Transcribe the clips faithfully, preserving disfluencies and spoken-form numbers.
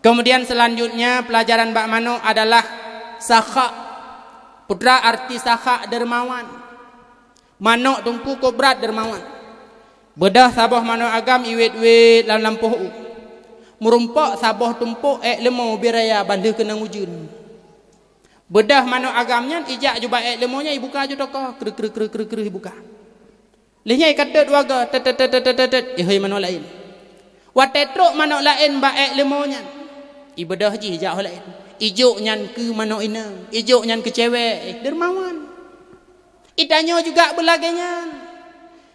Kemudian selanjutnya pelajaran bak manok adalah sakha. Putra, arti sakha dermawan. Manok Teungku kok brat dermawan. Beudôh saboh manok agam iwet-wet lam lampôh u. Meurumpok saboh tumpôk ék leumo biraya bandeuh keunong ujeuen. Beudôh manok agam nyan ijak ju bak ék leumo nyan ibuka ju toko, kreuh, kreuh, kreuh, kreuh, kreuh ibuka. Lheueh nyan ikatot dua goe, tet, tet, tet, tet, tet, tet, ihôi manok laén. Watée trok manok laén bak ék leumo nyan, ibeudôh jih ijak ho laén. Ijok nyan keu manok inong, ijok nyan keu cewek, eh, dermawan. Itanyoe juga beulagée nyan.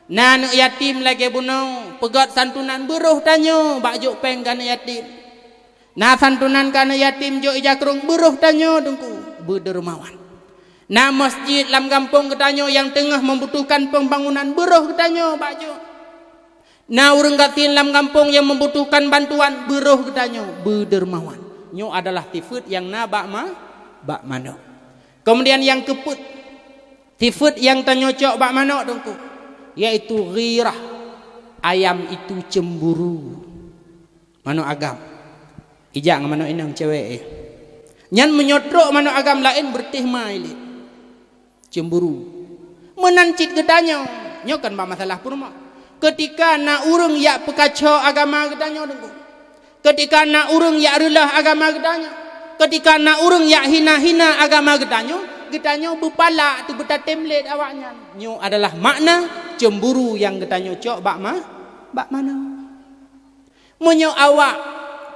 Na aneuëk yatim lagée bunoe, peugét santunan beurôh tanyoe bak jok péng keu aneuëk yatim. Na santunan keu aneuëk yatim jok ija krong beurôh tanyoe Teungku, beudermawan. Na masjid lam gampông geutanyoe nyang teungoh membutuhkan pembangunan beurôh geutanyoe bak jok. Na ureuëng gasien lam gampông nyang membutuhkan bantuan beurôh geutanyoe, beudermawan. Nyoe adalah sifeuet nyang na bak ma-, bak manok. Kemudian nyang keupeuet, sifeuet nyang tanyoe cok bak manok Teungku, yaitu ghirah. Ayam itu cemburu. Manok agam. Ijak ngon manok inong cewek, eh. Nyan meunyoe trok manok agam laén beureutéh ma ilée. Cemburu. Meunan cit geutanyoe, nyoe kan bak masalah peurumoh. Keutika na ureuëng yak peukaco agama geutanyoe Teungku. Keutika na ureuëng yak reuloh agama geutanyoe. Keutika na ureuëng yak hina-hina agama geutanyoe, geutanyoe beupalak teuh beutatem lét awaknyan. Nyoe adalah makna cemburu nyang geutanyoe cok bak ma-, bak manok. Meunyoe awak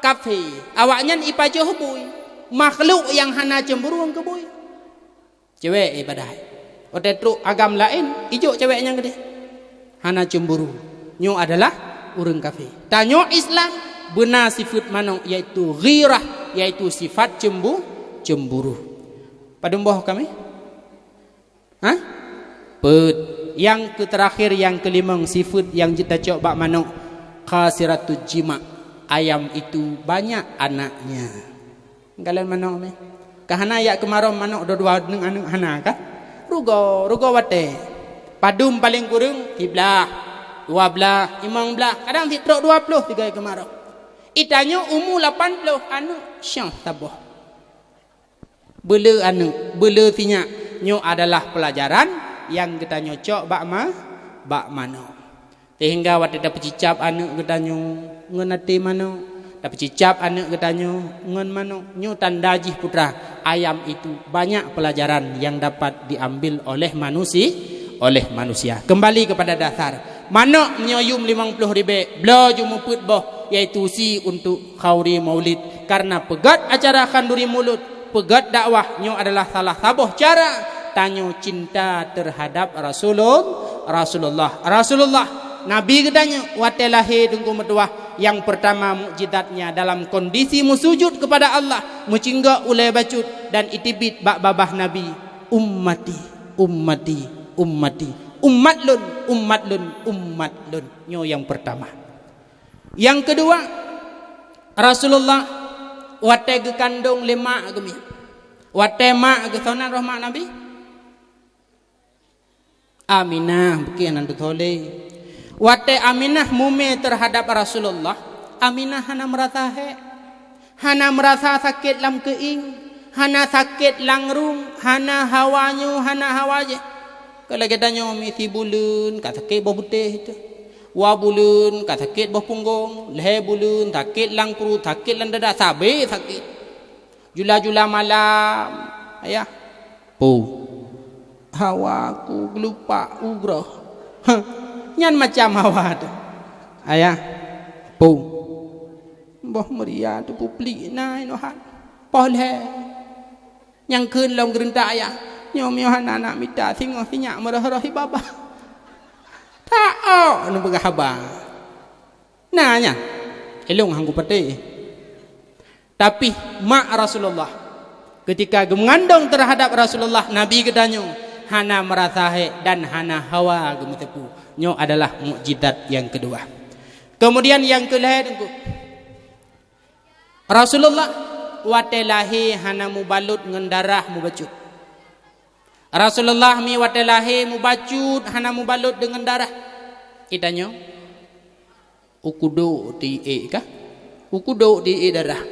kafé, awaknyan ipajoh bui, makhluk nyang hana cemburu ngon keubui. Cewek ibadah. Watée trok agam laén, ijok cewek nyang keudeh. Hana cemburu. Nyoe adalah ureuëng kafé. Tanyoe Islam beuna sifeuet manok, yaitu ghirah, yaitu sifat cembu-, cemburu. Padum boh kami? Hah? Peuet. Nyang keuterakhir, nyang keulimong, sifeuet nyang jeuet tacok bak manok, kasiratul jima'. Ayam itu banyak anaknya. Galon manok meh. Ka hana yak keumarom manok dua-dua aneuëk hana kan? Rugoe, rugoe watée. Padum paleng kureueng siblaih, dua blaih, limong blaih, kadang sitrok dua ploh sigoe keumarom. Itanyoe umu lapan ploh aneuëk syah saboh. Beule aneuëk, beule sinyak, nyoe adalah peulajaran nyang geutanyoe cok bak ma-, bak manok. Sehingga watée tapeucicab aneuëk geutanyoe ngon até manok, tapeucicab aneuëk geutanyoe ngon manok, nyoe tanda jih putra, ayam itu banyak pelajaran yang dapat diambil oleh manusi-, oleh manusia. Kembali kepada dasar, manok meunyoe yum limong ploh ribée, bloe ju meupeuet boh, yaitu sie untuk khauri maulid, karena peugét acara khanduri mulod, peugét dakwah, nyoe adalah salah saboh cara tanyoe cinta terhadap Rasulul-, Rasulullah. Rasulullah, Nabi geutanyoe watée lahé Teungku meutuwah, nyang peurtama mukjizatnya dalam kondisi meusujud kepada Allah, meucinggok ulée bacut dan iteubiet bak babah Nabi, "Ummati, ummati, ummati, umat lôn, umat lôn, umat lôn." Nyoe nyang peurtama. Nyang keudua, Rasulullah watée geukandong lé mak geuh miet. Watée mak geuh, soe nan roh mak Nabi? Aminah, bukon nan beutôi lé. Watée Aminah mumé terhadap Rasulullah, Aminah hana meurasa hék. Hana meurasa sakét lam keuieng, hana sakét lam rueng, hana hawa nyoe, hana hawa jéh. Ka lagée tanyoe misi buleuen ka sakét boh putéh teuh. Dua buleuen ka sakét boh punggong, lhée buleuen sakét lam pruet, sakét lam dada, sabé sakét. Jula-jula malam, ayah, "Pu, hawa ku geulupak ugroe." Heh, nyan macam hawa teuh. "Ayah, pu, boh meuria teuh puplik na inoe hat." Poh lhée. Nyang kheun lom geureuntak ayah, "Nyoe miyuh hana aneuk mita, singoh sinyak meurôh-rôh ié babah." Taok neupeugah haba. Na nyan, ilong han kupatéh. Tapi mak Rasulullah, ketika geumeungandong terhadap Rasulullah, Nabi geutanyoe, hana meurasa hék dan hana hawa geumeuteupeue. Nyoe adalah mukjizat nyang keudua. Kemudian nyang keulhée Teungku, Rasulullah watée lahé hana mubalot ngon darah mubacut. Rasulullah mi watée lahé mubacut hana mubalot deungon darah. Geutanyoe, u kudok tiék kah? U kudok tiék darah.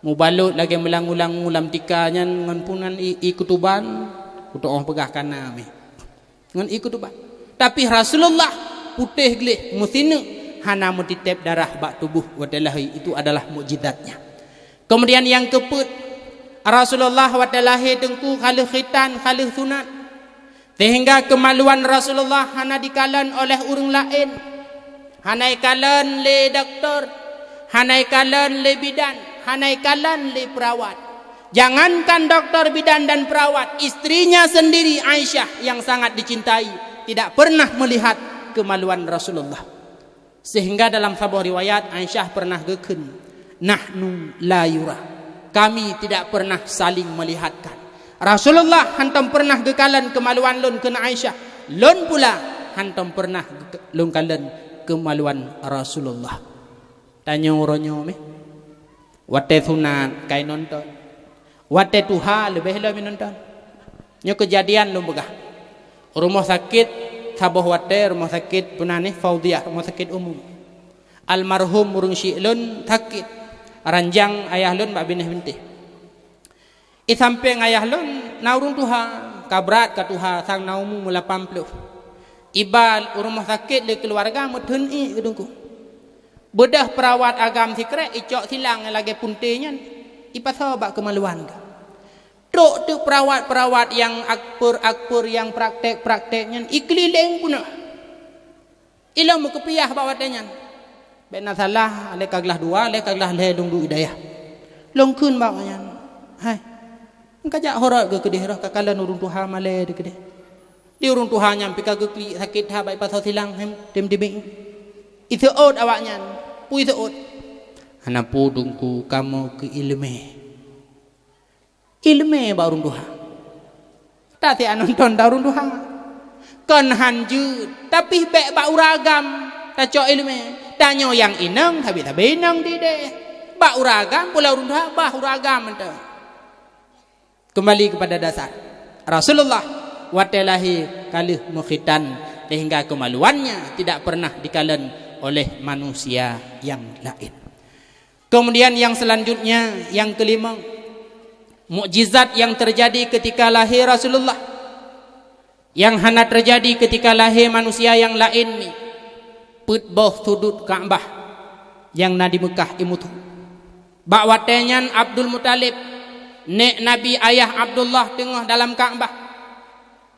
Mubalot lagée meulangu-langu lam tika nyan ngon punan ié, ié keutuban, kutoh peugah kana meh. Ngon ié keutuban. Tapi Rasulullah putéh gleh, meusineuk, hana meutiteb darah bak tuboh watée lahé, itu adalah mukjizatnya. Kemudian nyang keupeuet, Rasulullah watée lahé Teungku ka lheueh khitan, ka lheueh sunat. Sehingga keumaluan Rasulullah hana jikalon oleh ureuëng laén. Hana jikalon lé doktor, hana jikalon lé bidan, hana jikalon lé perawat. Jangankan doktor, bidan dan perawat, istrinya sendiri Aisyah yang sangat dicintai tidak pernah melihat kemaluan Rasulullah. Sehingga dalam saboh riwayat, Aisyah pernah geukheun, "Nahnu la yura." Kami tidak pernah saling melihatkan. Rasulullah hantom pernah geukalon keumaluan lôn, kheun Aisyah. Lôn pula hantom pernah geuka-, lôn kalon keumaluan Rasulullah. Tanyoe uroe nyoe meh. Watée sunat kai nonton. Watée tuha leubeh lom nonton. Nyoe keujadian lôn peugah. Rumoh sakét saboh watée, rumoh sakét peunanéh Faudiah, rumoh sakét umum. Almarhum ureuëng syik lôn sakét, ranjang ayah lôn bak binéh bintéh. Di sampéng ayah lôn na ureuëng tuha, ka brat ka tuha, sang na umu meulapan ploh. Iba u rumoh sakét lé keuluwarga meutheun ié keu Teungku. Beudôh perawat agam sikrek icok silang lagée punte nyan, ipasoe bak keumaluan geuh. Trok teuk perawat-perawat nyang akpeur-akpeur, nyang praktek-praktek nyan ikeulileng peunoh. Ilong meukeupiah bak watée nyan. Bék na salah, lé ka glah dua, lé ka glah lhée lôn duek i dayah. Lôn kheun bak awaknyan, "Hai, ka jak horot geuh keudeh roh, ka kalon ureuëng tuha malée dikeudeh." Di ureuëng tuha nyan pih ka geuklik sakét that bak ipasoe silang, hem, tem tibék. Iseuôt awaknyan, peue iseuôt? "Hana peue Teungku, kamoe keu iéleumé." Iéleumé bak ureuëng tuha. Tasék nonton bak ureuëng tuha. Kon han jeuet, tapi bék bak ureuëng agam tacok iéleumé. Tanyoe nyang inong, sabe-sabe inong dideh. Bak ureuëng agam, pula ureuëng tuha, bah ureuëng agam mantong. Kembali kepada dasar. Rasulullah watée lahé ka lheueh meukhitan, sehingga kemaluannya tidak pernah dikalon oleh manusia yang lain. Kemudian yang selanjutnya, yang kelima, mukjizat yang terjadi ketika lahé Rasulullah, yang hana terjadi ketika lahé manusia yang laén ni, peuet boh sudut Ka'bah nyang na di Meukah imutu. Bak watée nyan Abdul Muthalib, nék Nabi ayah Abdullah, teungoh dalam Ka'bah.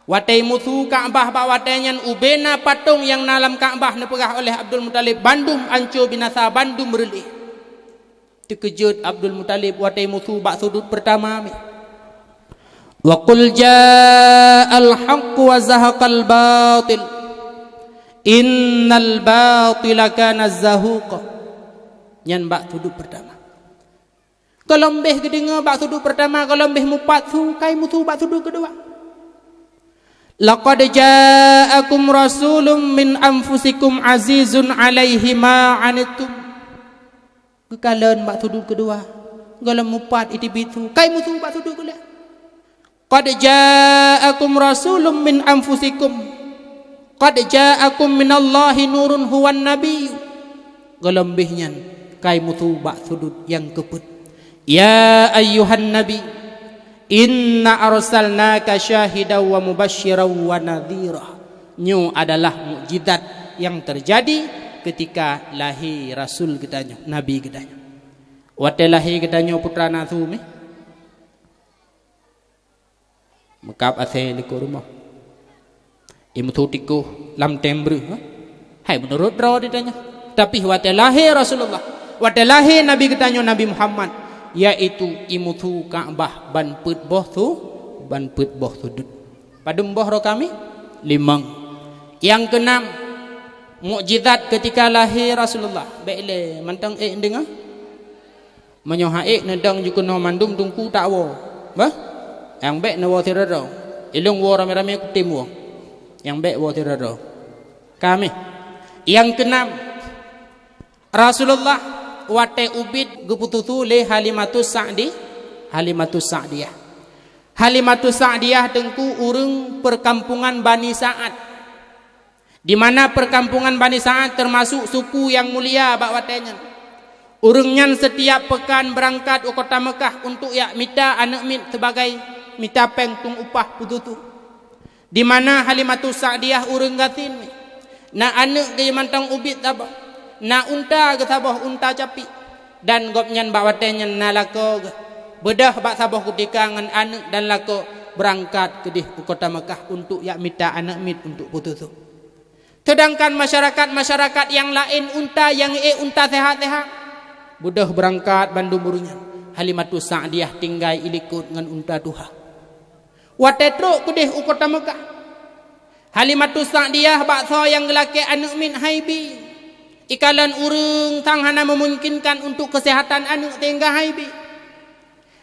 Watée imusu Ka'bah bak watée nyan, ubena patong nyang na lam Ka'bah neupeugah oleh Abdul Muthalib, bandum anco binasa, bandum reulée. Teukeujot Abdul Muthalib watée imusu bak sudut peurtama meh. "Wa qul ja'al haqqu wa zahaqal batil. Innal batila kana zahuqa." Nyan bak sudut peurtama. Gohlom béh geudeungoe bak sudut peurtama, gohlom béh mupat su, kai musu bak sudut keudua. "Laqad ja'akum rasulun min anfusikum azizun 'alaihi ma 'anittum." Geukalon bak sudut keudua, gohlom mupat iteubiet su, kai musu bak sudut keudua. "Qad ja'akum rasulun min anfusikum. Qad ja'akum minallahi nurun huwan nabi." Gohlom béh nyan kai musu bak sudut nyang keupeuet. "Ya ayyuhan nabi, inna arsalnaka syahidan wa mubasyiran wa nadhira." Nyoe adalah mukjizat nyang teujadi keutika lahé rasul geutanyoe, nabi geutanyoe. Watée lahé geutanyoe putra na su meh. Meukab asée likot rumoh. Imusu tikoh lam tem breuh, ha? Hai meunurot droe di tanyoe. Tapi watée lahé Rasulullah, watée lahé Nabi geutanyoe Nabi Muhammad, yaitu imusu Ka'bah ban peuet boh su, ban peuet boh sudut. Padum boh roh kami? Limong. Nyang keunam, mukjizat keutika lahé Rasulullah. Bék lé mantong ék deungoe. Meunyoe ha'ék neudong jikeunoe mandum teungku tak woe. Bah? Nyang bék neuwoe sidroe-droe. Ilong woe ramé-ramé kutem woe. Nyang bék woe sidroe-droe. Ka meh. Nyang keunam, Rasulullah watée ubit geupeutusu lé Halimatus Sa'di, Halimatus Sa'diyah. Halimatus Sa'diyah teungku ureuëng perkampungan Bani Sa'ad. Di mana perkampungan Bani Sa'ad termasuk suku nyang mulia bak watée nyan. Ureuëng nyan setiap peukan beurangkat u kota Meukah untuk jak mita aneuëk miet sibagai mita péng tueng upah putusu. Di mana Halimatus Sa'diyah ureuëng gasien, na aneuëk geuh mantong ubit saboh, na unta geuh saboh unta capiek, dan gobnyan bak watée nyan na lakoe geuh. Beudôh bak saboh kutika ngon aneuëk dan lakoe beurangkat keudeh u kota Meukah untuk jak mita aneuëk miet untuk putusu. Seudangkan masyarakat-masyarakat nyang laén unta nyang ék unta seuhat-seuhat, beudôh beurangkat bandum ureuëng nyan. Halimatus Sa'diyah tinggai ilikot ngon unta tuha. Watée trok keudeh u kota Meukah, Halimatus Sa'diyah bak soe nyang geulakée aneuëk miet hai bi. Ikalon ureuëng sang hana meumungkinkan untuk keuseuhatan aneuëk sehingga hai bi.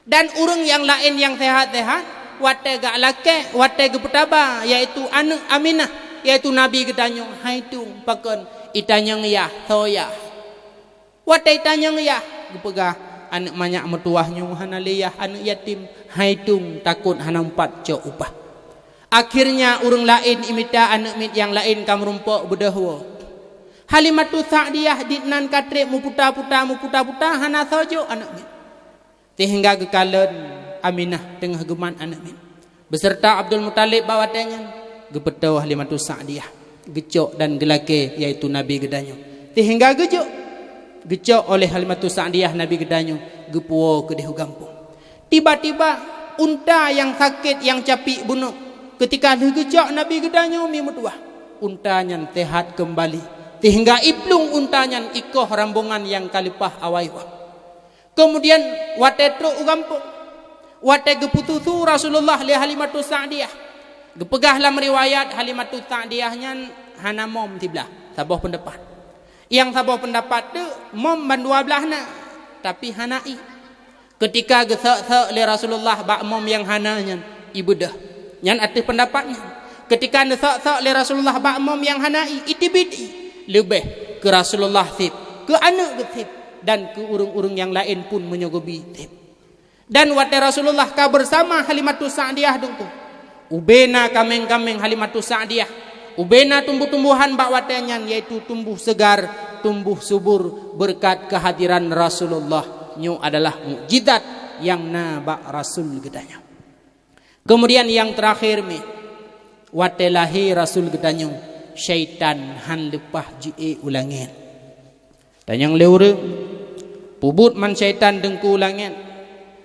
Dan ureuëng nyang laén nyang seuhat-seuhat, watée geulakée, watée geupeutaba, yaitu aneuëk Aminah, yaitu Nabi geutanyoe, hai tueng, pakon itanyong yah, soe yah. Watée itanyong yah, geupeugah, aneuëk manyak meutuwah nyoe hana lé yah, aneuëk yatim, hai tueng, takot hana meupat cok upah. Akhirnya ureuëng laén imita aneuëk miet nyang laén ka meurumpok beudôh woe. Halimatus Sa'diyah dit nan ka treb meuputa-puta, meuputa-puta, hana soe jok aneuëk miet. Sehingga geukalon Aminah teungoh geumat aneuëk miet, beserta Abdul Muthalib bak watée nyan, geupeutoe Halimatus Sa'diyah, geucok dan geulakée, yaitu Nabi geutanyoe. Sehingga geujok, geucok oleh Halimatus Sa'diyah Nabi geutanyoe, geupuwoe keudeh u gampông. Tiba-tiba, unta nyang sakét nyang capiek bunoe, keutika lheueh geucok Nabi geutanyoe mi meutuwah, unta nyan seuhat keumbali, sehingga iplueng unta nyan ikoh rambongan nyang ka leupah awai woe. Keumudian, watée trok u gampông, watée geuputusu Rasulullah lé Halimatus Sa'diyah, geupeugah lam riwayat Halimatus Sa'diyah nyan hana mom siblaih, saboh peundapat. Nyang saboh peundapat teuk mom bandua blaih na, tapi hana ié. Keutika geusok-sok lé Rasulullah bak mom nyang hana nyan, ié beudôh. Nyan ateueh peundapat nyan. Keutika neusok-sok lé Rasulullah bak mom nyang hana ié, iteubiet ié. Leubeh keu Rasulullah seb, keu aneuëk geuh seb, dan keu ureuëng-ureuëng nyang laén pun meunyoe geubi seb. Dan watée Rasulullah ka beusama Halimatus Sa'diyah deungku, ubé na kaméng-kaméng Halimatus Sa'diyah, ubé na tumbuh-tumbuhan bak watée nyan, yaitu tumbuh seugar, tumbuh subur beureukat keuhadiran Rasulullah. Nyoe adalah mukjizat nyang na bak Rasul geutanyoe. Keumudian nyang teurakhé mi, watée lahé Rasul geutanyoe, syaitan hán leupah jiék u langét. Tanyong lé ureuëng, peubuet man syaitan deungku u langét.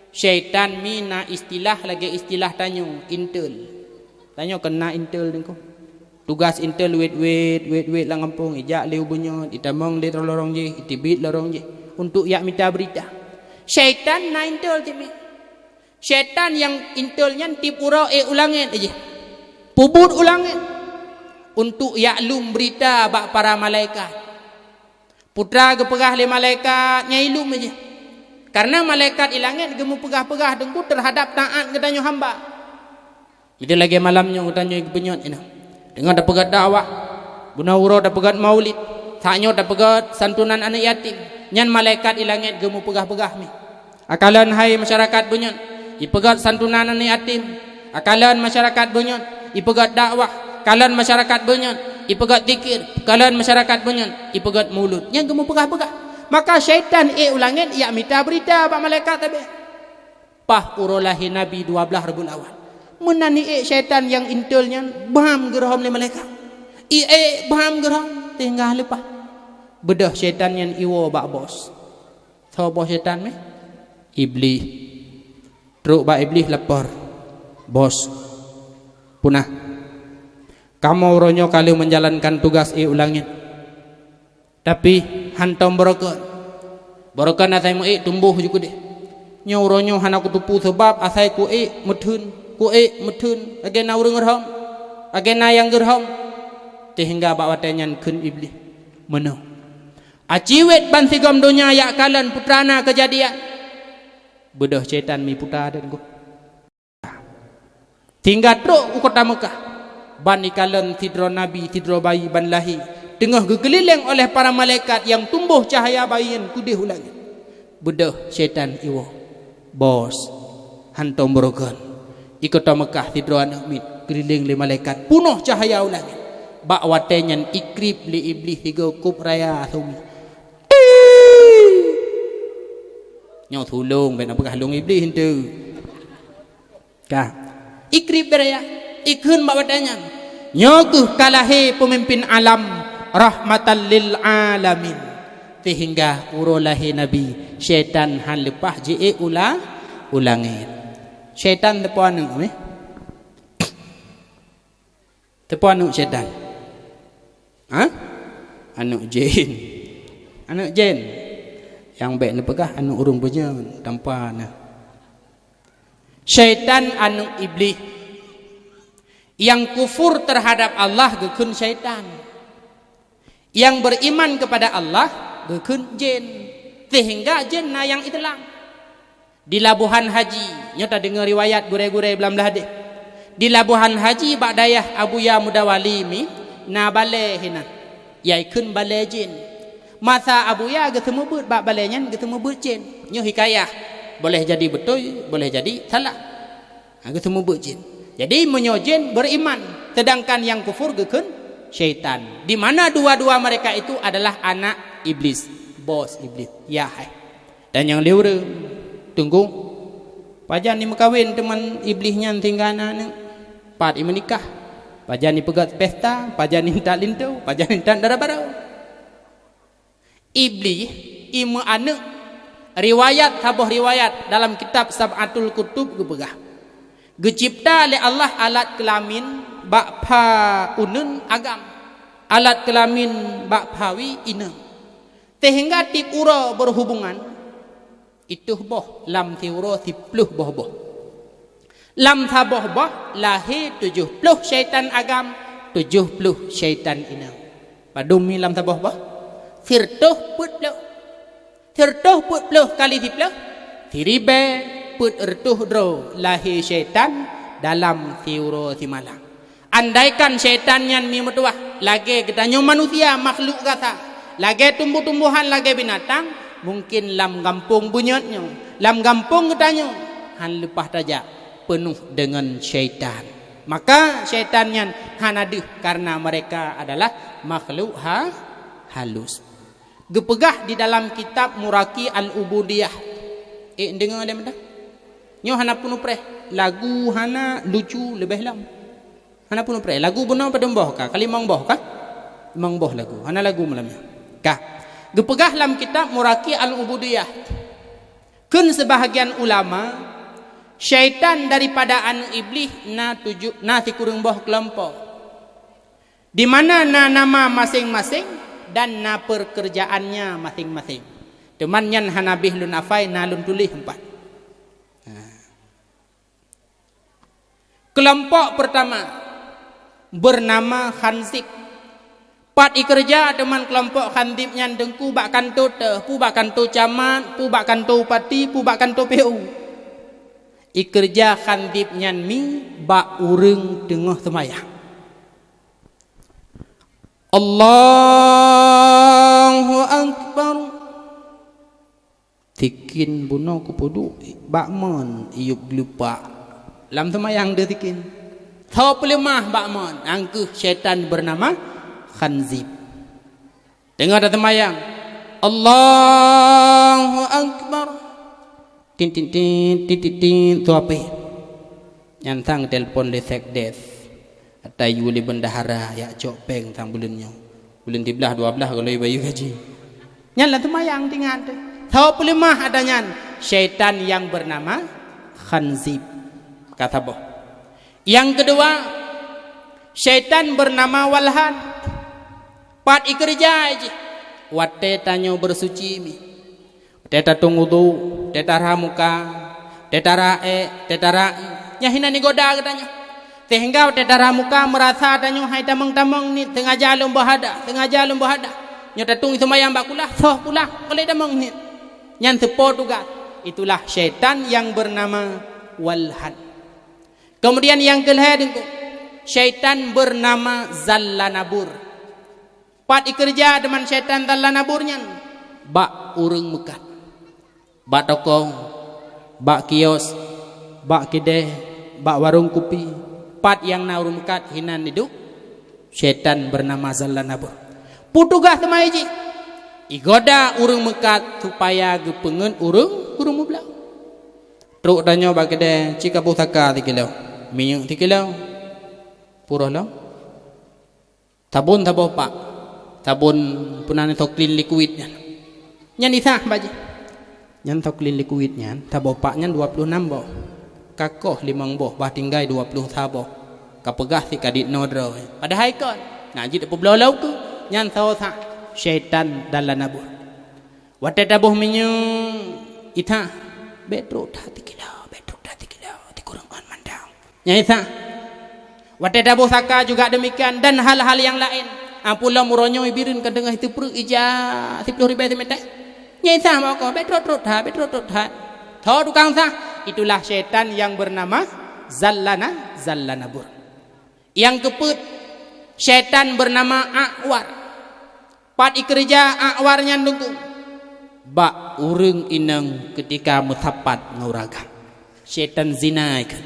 Syaitan mi na istilah lagée istilah tanyoe, intel. Tanyoe kon na intel deungku. Tugaih intel wét-wét, wét-wét lam gampông, ijak lé u bunyot, itamong lé lorong jih, iteubiet lorong jih, untuk jak mita beurita. Syaitan na intel cit mi. Syaitan nyang intel nyan tieb uroe ék u langét jih. Peubuet u langét untuk jak lom beurita bak para malaikat. Putra geupeugah lé malaikat nyan ilom jih. Kareuna malaikat i langét geumeupeugah-peugah deungku teuhadab taát geutanyoe hamba. Miseue lagée malam nyoe geutanyoe geubunyot inong. Deungon tapeugét dakwah, bunoe uroe tapeugét maulid, saát nyoe tapeugét santunan aneuëk yatim. Nyan malaikat i langét geumeupeugah-peugah mi. Akalon hai masyarakat bunyot, ipeugét santunan aneuëk yatim. Akalon masyarakat bunyot, ipeugét dakwah. Kalon masyarakat bunyot, ipeugét zikir. Kalon masyarakat bunyot, ipeugét mulod. Nyan geumeupeugah-peugah. Maka syaitan ék u langét jak mita beurita bak malaikat sabe. Paih uroe lahé Nabi dua blaih Rabiul Awal. Meunan iék syaitan nyang intel nyan bam geurhom lé malaikat. Iék bam geurhom, sehingga leupah. Beudôh syaitan nyan iwoe bak bos. Soe bos syaitan mé? Iblih. Trok bak Iblih lapor, "Bos, peue na? Kamoe uroe nyoe ka lheueh meujalankan tugaih ék u langét. Tapi hántom beureukat. Beureukat asai meuék tumboh ju keudeh. Nyoe uroe nyoe hana kuteupeu sabab asai kuék meutheun, kuék meutheun lagée na ureuëng rhom, lagée na nyang geurhom." Sehingga bak watée nyan kheun Iblih, "Meunoe. Aci wét bansigom donya jak kalon peue na keujadian." Beudôh syaitan mi puta dan goh. Sehingga trok u kota Meukah, ban ikalon sidroe nabi, sidroe bayi ban lahé, teungoh geukeulileng oleh para malaikat nyang tumboh cahya bayi nyan keudeh u langét. Beudôh syaitan iwoe, "Bos, hántom beureukat. I kota Meukah sidroe aneuëk miet keulileng lé malaikat peunoh cahya u langét." Bak watée nyan ikrieb lé Iblih sigoe kôb raya sumi. Nyoe tulông bèk na peugah lôn Iblih eunteuk. Ka. Ikrib bèraya, ikheun bak watèe nyan. Nyoe kheueh ka lahé peumimpin alam rahmatan lil alamin. Sehingga uroe lahé Nabi, syaitan han leupah jiék u la-, u langèt. Syaitan teupeue aneuk meh? Teupeue aneuk syaitan? Ha? Aneuk jén. Aneuk jén. Nyang bèk neupeugah aneuk ureueng beunyeuen, tampa na. Syaitan aneuk Iblih. Nyang kufur terhadap Allah geukheun syaitan. Nyang beriman kepada Allah geukheun jén. Sehingga jén na nyang iteulang. Di Labuhan Haji, nyoe tadeungoe riwayat gurèe-gurèe blam-blah deh. Di Labuhan Haji bak dayah Abuya Mudawali mi, na balèe hinan. Ikheun balèe jén. Masa Abuya geuseumeubeuet bak balèe nyan geuseumeubeuet jén. Nyoe hikayah. Boleh jadi beutôi, boleh jadi salah. Ha, geuseumeubeuet jén. Jadi, meunyoe jén beriman, sedangkan nyang kufur geukheun syaitan. Di mana dua-dua mereka itu adalah anak Iblis, bos Iblis. Ya hai. Dan nyang lhèe ureueng, teungku, pajan jimeukawen teuma Iblih nyan sehingga na aneuk? Pat jimeunikah? Pajan jipeugöt pesta? Pajan jiintat linto? Pajan jiintat dara barô? Iblih jimeuaneuk. Riwayat, saboh riwayat dalam kitab Sab'atul Kutub geupeugah, geucipta lé Allah alat keulamin bak pha uneuen agam, alat keulamin bak pha wie inong. Sehingga tiep uroe berhubungan, itôh boh lam siuroe siploh boh boh. Lam saboh boh lahé tujoh ploh syaitan agam, tujoh ploh syaitan inong. Padum mi lam saboh boh? Sireutôh peuet ploh. Sireutôh peuet ploh kali siploh, siribèe peuet reutôh droe lahé syaitan dalam siuroe simalam. Andaikan syaitan nyan mi meutuah lagèe geutanyoe manusia, makhluk gasa, lagèe tumbuh-tumbuhan, lagèe binatang, mungkin lam gampông bunyot nyoe, lam gampông geutanyoe, han leupah tajak, peunoh deungon syaitan. Maka syaitan nyan hana deuh, karena mereka adalah makhluk ha-, halus. Geupeugah di dalam kitab Muraki Al-Ubudiyah. Eh, deungoe lé meudah. Nyoe hana peunupreh. Lagu hana lucu leubeh lom. Hana peunupreh. Lagu bunoe padum boh ka? Ka limong boh ka? Limong boh lagu. Hana lagu malam nyoe. Ka. Geupeugah lam kitab Muraki Al-Ubudiyah. Kheun seubahagian ulama, syaitan daripada aneuk Iblih na tujoh, na sikureueng boh keulompok. Di mana na nama maséng-maséng dan na peurkeurjaannya maséng-maséng. Teuma nyan hana bih lôn hafai, na lôn tuléh empat. Nah. Keulompok peurtama beunama Khanzib. Pat ikeureuja teuma keulompok Khanzib nyan teungku bak kantô teuh, peue bak kantô camat, peue bak kantô bupati, peue bak kantô P U. Ikeureuja Khanzib nyan mi bak ureuëng teungoh seumayang. Allahu Akbar. Tikin bunoe kupeuduek bak mon iyup geuleupah. Lam seumayang deuh tikin. Tho peuleumah bak mon, angkeuh syaitan beunama Khanzib. Teungoh taseumayang, Allahu Akbar. Tin, tin, tin, tin, tin, tin, tu api. Nyan sang telepon lé sekdes. Ata yue lé bendahara yak cok péng sang buleuen nyoe. Buleuen siblaih dua blaih goloi bayeue gaji. Nyan lam seumayang tingat. Tho peuleumah ata nyan. Syaitan nyang beunama Khanzib. Ka saboh. Nyang keudua, syaitan beunama Walhan. Pat ikeureuja jih. Watée tanyoe beusuci mi. Teutatong udhu, teutara muka, teutara ék, teutara ié. Nyan hinan igoda geutanyoe. Sehingga teutara muka meurasa tanyoe hai tamong-tamong niet, sengaja lôn boh hadah, sengaja lôn boh hadah. Nyoe tatong seumayang bak kulah, soh kulah, goloi tamong niet. Nyan seupôt tugaih. Itulah syaitan nyang beunama Walhan. Kemudian nyang keulhée teungku, syaitan beunama Zallanabur. Pat ikeureuja deungon syaitan Zallanabur nyan? Bak ureuëng meukat. Bak toko, bak kios, bak keudè, bak warong kupi, pat nyang na ureuëng meukat hinan iduek, syaitan beunama Zallanabur. Peue tugaih teuma jih? Igoda ureuëng meukat supaya geupeungeut ureuëng kureueng meubloe. Trok tanyoe bak keudè, ci ka boh saka sikilo, minyeuk sikilo, pue roh lom. Sabon saboh pak. Sabon peue nan, Soklin Liquid nyan. Nyan isah bak jih. Nyan Soklin Liquid nyan, saboh pak nyan dua puluh enam boh. Ka koh limong boh, bah tinggai dua puluh sa boh. Ka peugah si kadit noe droe. Padahai kon. Nah, jeuet peubloe lom keu. Nyan soe sah? Syaitan dan lanabur. Watèe taboh minyeuk, isah, bèk trok that sikilo, bèk trok that sikilo, sikureueng ôn mantong. Nyan isah. Watèe taboh saka juga demikian dan hal-hal yang laén. Ampu lom uroe nyoe bireuen ka teungoh sipeureuk ija siploh ribèe simeter. Nyan isah mako, bèk trok-trok that, bèk trok-trok that. Tho tukang sah, itulah syaitan yang bernama Zallana, Zallanabur. Nyang keupeuet, syaitan bernama A'war. Pat ikeureuja A'war nyan Teungku? Bak ureueng inong keutika meusapat ngon ureueng agam. Syaitan zina ikheun.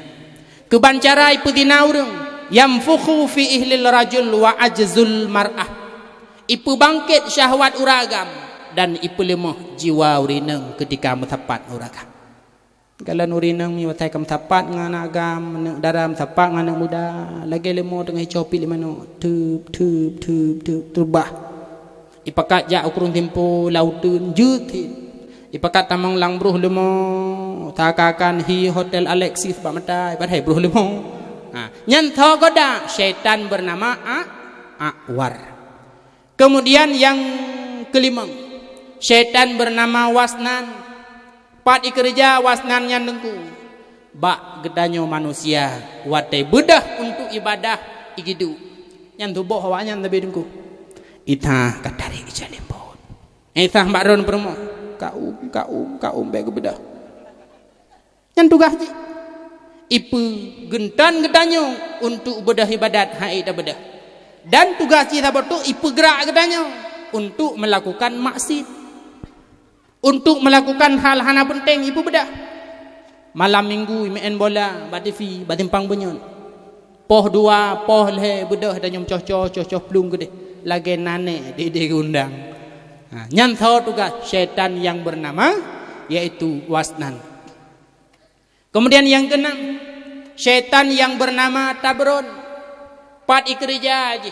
Keuban cara ipeuzina ureueng, yamfukhu fi ihlil rajul wa ajzul mar'ah. Ipeubangkét syahwat ureueng agam dan ipeuleumoh jiwa ureueng inong keutika meusapat ngon ureueng agam. Galon ureueng inong mi watèe ka meusapat ngon aneuk agam, aneuk dara meusapat ngon aneuk muda, lagèe leumo teungoh icoe piet lé manok, teup, teup, teup, teup, teubah. Ipakat jak u krueng Simpo, lam uteuen, jeuet cit. Ipakat tamong lam broh leumo, seakan-akan hi hotel Alexis bak mata, padahai broh leumo. Ha, nyan tho goda syaitan bernama A-, A'war. Kemudian nyang keulimong, syaitan bernama Wasnan. Pat ikeureuja Wasnan nyan Teungku? Bak geutanyoe manusia, watèe beudôh untuk ibadah, igiduek. Nyan tuboh awaknyan leubeh Teungku. Itah ka tarek ija lé phon. Itah bak droen peurumoh. Kaum, kaum, kaum, bèk geubeudôh. Nyan tugaih jih. Ipeugeuntan geutanyoe untuk beudôh ibadat, hai tabeudôh. Dan tugaih jih saboh tu ipeugrak geutanyoe untuk melakukan maksiat. Untuk melakukan hal hana peunteng, ipeubeudôh. Malam minggu imeu'en bola bak T V, bak simpang bunyot. Poh dua, poh lhèe beudôh tanyoe coh-coh, coh-coh plueng keudeh. Lagèe nanèk dideh geundang. Ha, nyan tho tugaih syaitan yang bernama, yaitu Wasnan. Kemudian yang keenam, syaitan yang bernama Tabron. Pat ikeureuja jih?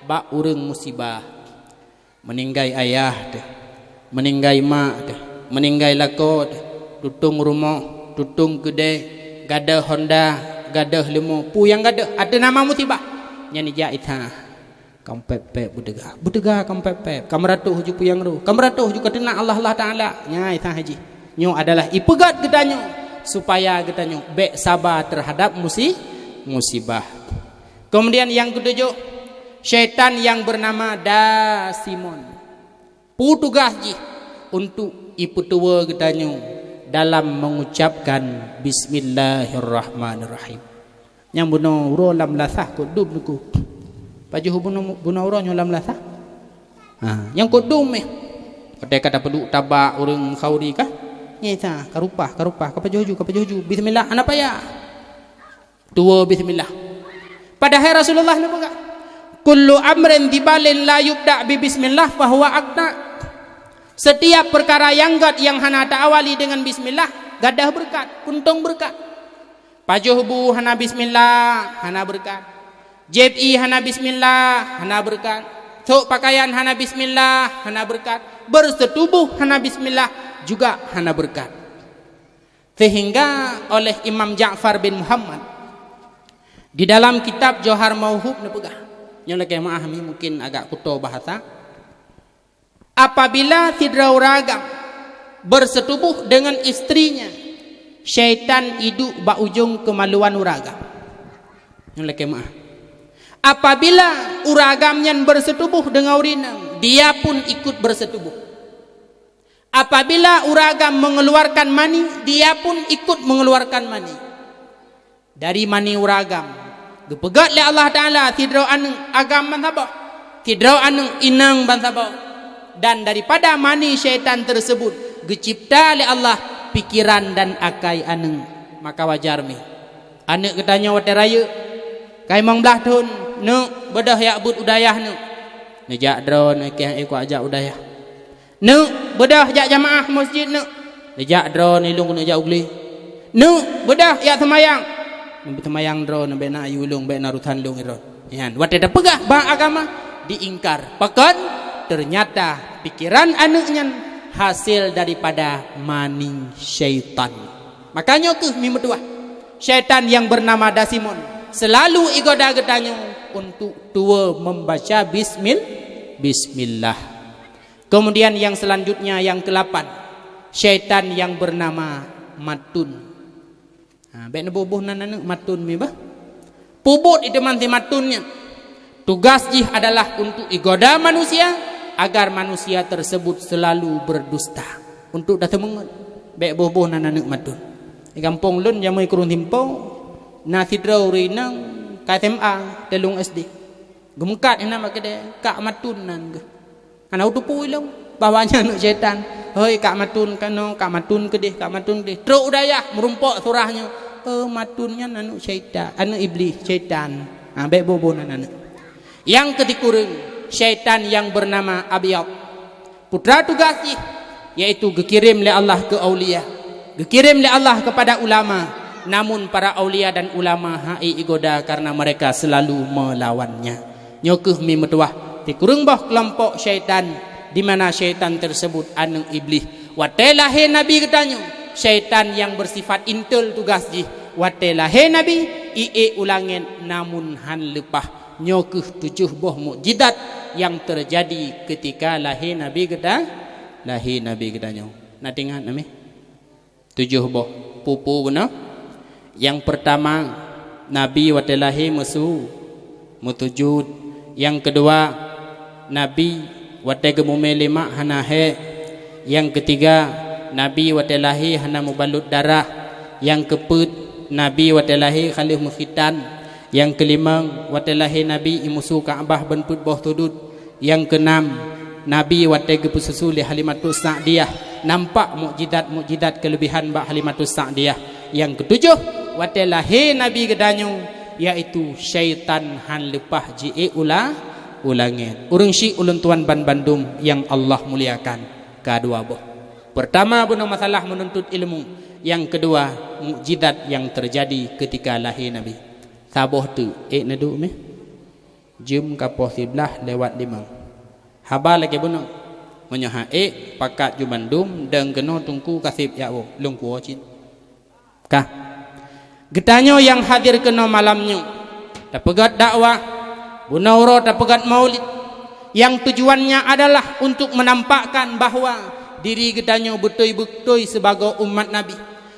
Bak ureueng musibah. Meuninggai ayah teuh, meuninggai mak teuh, meuninggai lakoe teuh, tutong rumoh, tutong keudè, gadôh honda, gadôh leumo, peue nyang gadôh, ateueh nama musibah. Nyan ijak itah. Ka meupèp-pèp beuteuga. Beuteuga ka meupèp-pèp. Ka meuratoh ju peue nyang roh. Ka meuratoh ju ka teunak Allah, Allah Taala. Nyan isah jih. Nyoe adalah ipeugöt geutanyoe supaya geutanyoe bèk saba terhadap musi-, musibah. Kemudian yang ketujuh, syaitan yang bernama Dasimon. Peue tugaih jih? Untuk ipeutuwoe geutanyoe dalam mengucapkan Bismillahirrahmanirrahim. Nyang bunoe uroe lam lasah kok dum Teungku. Pajoh bunoe, bunoe uroe nyoe lam lasah. Ha, nyang kok dum meh. Watèe ka tapeuduek tabak ureueng khauri kah? Nyan sa, ka rupah, ka rupah, ka pajoh ju, ka pajoh ju. Bismillah, hana payah. Tuwoe bismillah. Padahai Rasulullah neupeugah, "Kullu amrin dzibalin la yubda bi bismillah fahuwa aqta." Setiap perkara nyang gèt nyang hana ta-awali dengan bismillah, gadôh beureukat, untông beureukat. Pajoh bu hana bismillah, hana beureukat. Jieb ié hana bismillah, hana beureukat. Sôk pakaian hana bismillah, hana beureukat. Berseutuboh hana bismillah, juga hana beureukat. Sehingga oleh Imam Ja'far bin Muhammad di dalam kitab Johar Mauhub neupeugah, nyoe lakèe meu'ah mi mungkin agak kuto bahasa. Apabila sidroe ureueng agam berseutuboh dengan istrinya, syaitan iduek bak ujong keumaluan ureueng agam. Nyoe lakèe meu'ah. Apabila ureueng agam nyan berseutuboh dengan ureueng inong, dia pun ikut berseutuboh. Apabila ureueng agam mengeluarkan mani, dia pun ikut mengeluarkan mani. Dari mani ureueng agam, geupeugöt lé Allah Taala sidroe aneuk agam bansaboh, sidroe aneuk inong bansaboh. Dan daripada mani syaitan tersebut, geucipta lé Allah pikiran dan akai aneuk. Maka wajar mi. Aneuk geutanyoe watèe rayeuk, ka limong blaih thon, "Neuk, beudôh jak beuet u dayah, Neuk." Neujak droeneuh, "Kèe, ék kuajak u dayah." "Neuk, beudôh jak jamaah meuseujid, Neuk." Neujak droeneuh, ilôn keuneuk jak u glé. Neuk, beudôh jak seumayang. Neubeuseumbayang droeneuh, bèk na ayue lôn, bèk na urusan lôn droeneuh. Nyan, watèe tapeugah bak agama, diingkar. Pakon? Ternyata pikiran aneuk nyan hasil daripada mani syaitan. Makanya keuh mi meutuah, syaitan yang bernama Dasimon selalu igoda geutanyoe untuk tuwoe membaca bismil-, bismillah. Kemudian yang selanjutnya, yang kelapan, syaitan yang bernama Matun. Ha, bèk neuboh-boh nan aneuk Matun mi bah. Peubuet itu man si Matun nyan. Tugas jih adalah untuk igoda manusia agar manusia tersebut selalu berdusta. Untuk dah teumeungon, bèk boh-boh nan aneuk Matun. Di gampông lôn jamèe krueng Simpo, na sidroe ureueng inong ka S M A, teulông S D. Geumeukat inan bak keudè, Kak Matun nan geuh. Hana uteupeue lom bahwa nyan aneuk syaitan. "Hoi, Kak Matun keunoe, Kak Matun keudeh, Kak Matun keudeh." Trok u dayah, meurumpok surah nyoe. "Oh, Matun nyan aneuk syaitan, aneuk iblih, syaitan." Ha, bèk boh-boh nan aneuk. Nyang keusikureueng, syaitan yang bernama Abyad. Putra tugas jih, yaitu geukirém lé Allah keu aulia, geukirém lé Allah kepada ulama, namun para aulia dan ulama hana igoda karena mereka selalu melawannya. Nyoe keuh mi meutuah, sikureueng boh keulompok syaitan, di mana syaitan tersebut aneuk iblih. Watèe lahé Nabi geutanyoe, syaitan nyang bersifat intel tugas jih. Watèe lahé Nabi, iék u langèt namun han leupah. Nyoe keuh tujoh boh mukjizat nyang teujadi keutika lahé Nabi geuta-, lahé Nabi geutanyoe. Na teuingat na mih? Tujoh boh. Peue-peue bunoe? Nyang peurtama, Nabi watèe lahé meusu-, meusujud. Nyang keudua, Nabi watèe geumumè lé mak hana hèk. Nyang keutiga, Nabi watèe lahé hana meubalot darah. Nyang keupeuet, Nabi watèe lahé ka lheueh meukhitan. Nyang keulimong, watèe lahé Nabi imusu Ka'bah ban peuet boh sudut. Nyang keunam, Nabi watèe geupeususu lé Halimatus Sa'diyah, nampak mukjizat-mukjizat keuleubihan bak Halimatus Sa'diyah. Nyang keutujoh, watèe lahé Nabi geutanyoe, yaitu syaitan han leupah jiék u la-, u langèt. Ureueng syik ulôn tuan ban bandum nyang Allah muliakan, ka dua boh. Peurtama bunoe masalah meununtut ilmu, nyang keudua mukjizat nyang teujadi keutika lahé Nabi. Saboh teuk, ék neuduek meh? Jeuem ka poh siblaih lewat limong. Haba lagèe bunoe. Meunyoe han ék, pakat ju bandum, dong keunoe Teungku Kaseb jak woe, lôn kuwoe cit. Ka. Geutanyoe nyang hadir keunoe malam nyoe, tapeugöt dakwah, bunoe uroe tapeugöt maulid, nyang tujuannya adalah untuk menampakkan bahwa diri geutanyoe beutôi-beutôi sibagoe umat Nabi,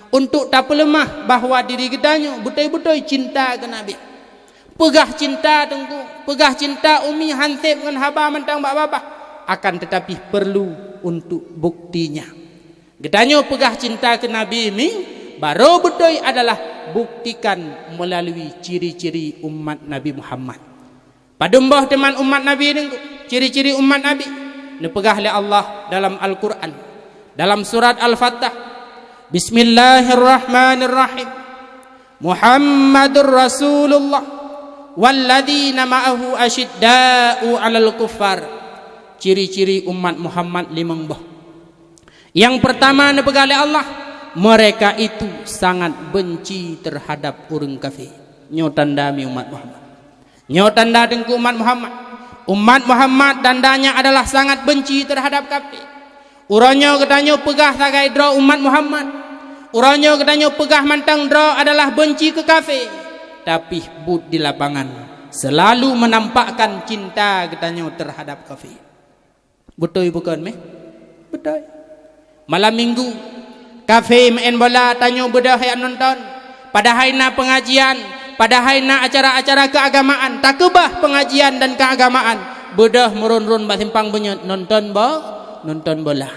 untuk tapeuleumah bahwa diri geutanyoe beutôi-beutôi cinta keu Nabi. Peugah cinta Teungku, peugah cinta Umi han sép ngon haba mantong bak babah, akan tetapi perlu untuk buktinya. Geutanyoe peugah cinta keu Nabi mi, barô beutôi adalah buktikan melalui ciri-ciri umat Nabi Muhammad. Padum boh teuma umat Nabi Teungku, ciri-ciri umat Nabi? Neupeugah lé Allah dalam Al-Qur'an, dalam surat Al-Fatah, "Bismillahirrahmanirrahim. Muhammadur Rasulullah, walladzina ma'ahu asyidda'u 'alal kuffar." Ciri-ciri umat Muhammad limong boh. Nyang peurtama neupeugah lé Allah, mereka itu sangat benci terhadap ureueng kafé. Nyoe tanda mi umat Muhammad. Nyoe tanda Teungku umat Muhammad. Umat Muhammad tandanya adalah sangat benci terhadap kafé. Uroe nyoe geutanyoe peugah sagai droe umat Muhammad. Uroe nyoe geutanyoe peugah mantong droe adalah benci keu kafé. Tapi buet di lapangan selalu menampakkan cinta geutanyoe terhadap kafé. Beutôi bukon meh? Beutôi. Malam minggu, kafé meu'en bola tanyoe beudôh jak nonton. Padahai na pengajian, padahai na acara-acara keagamaan, takeubah pengajian dan keagamaan. Beudôh meuron-ron bak simpang beunyeut nonton bo-, nonton bola.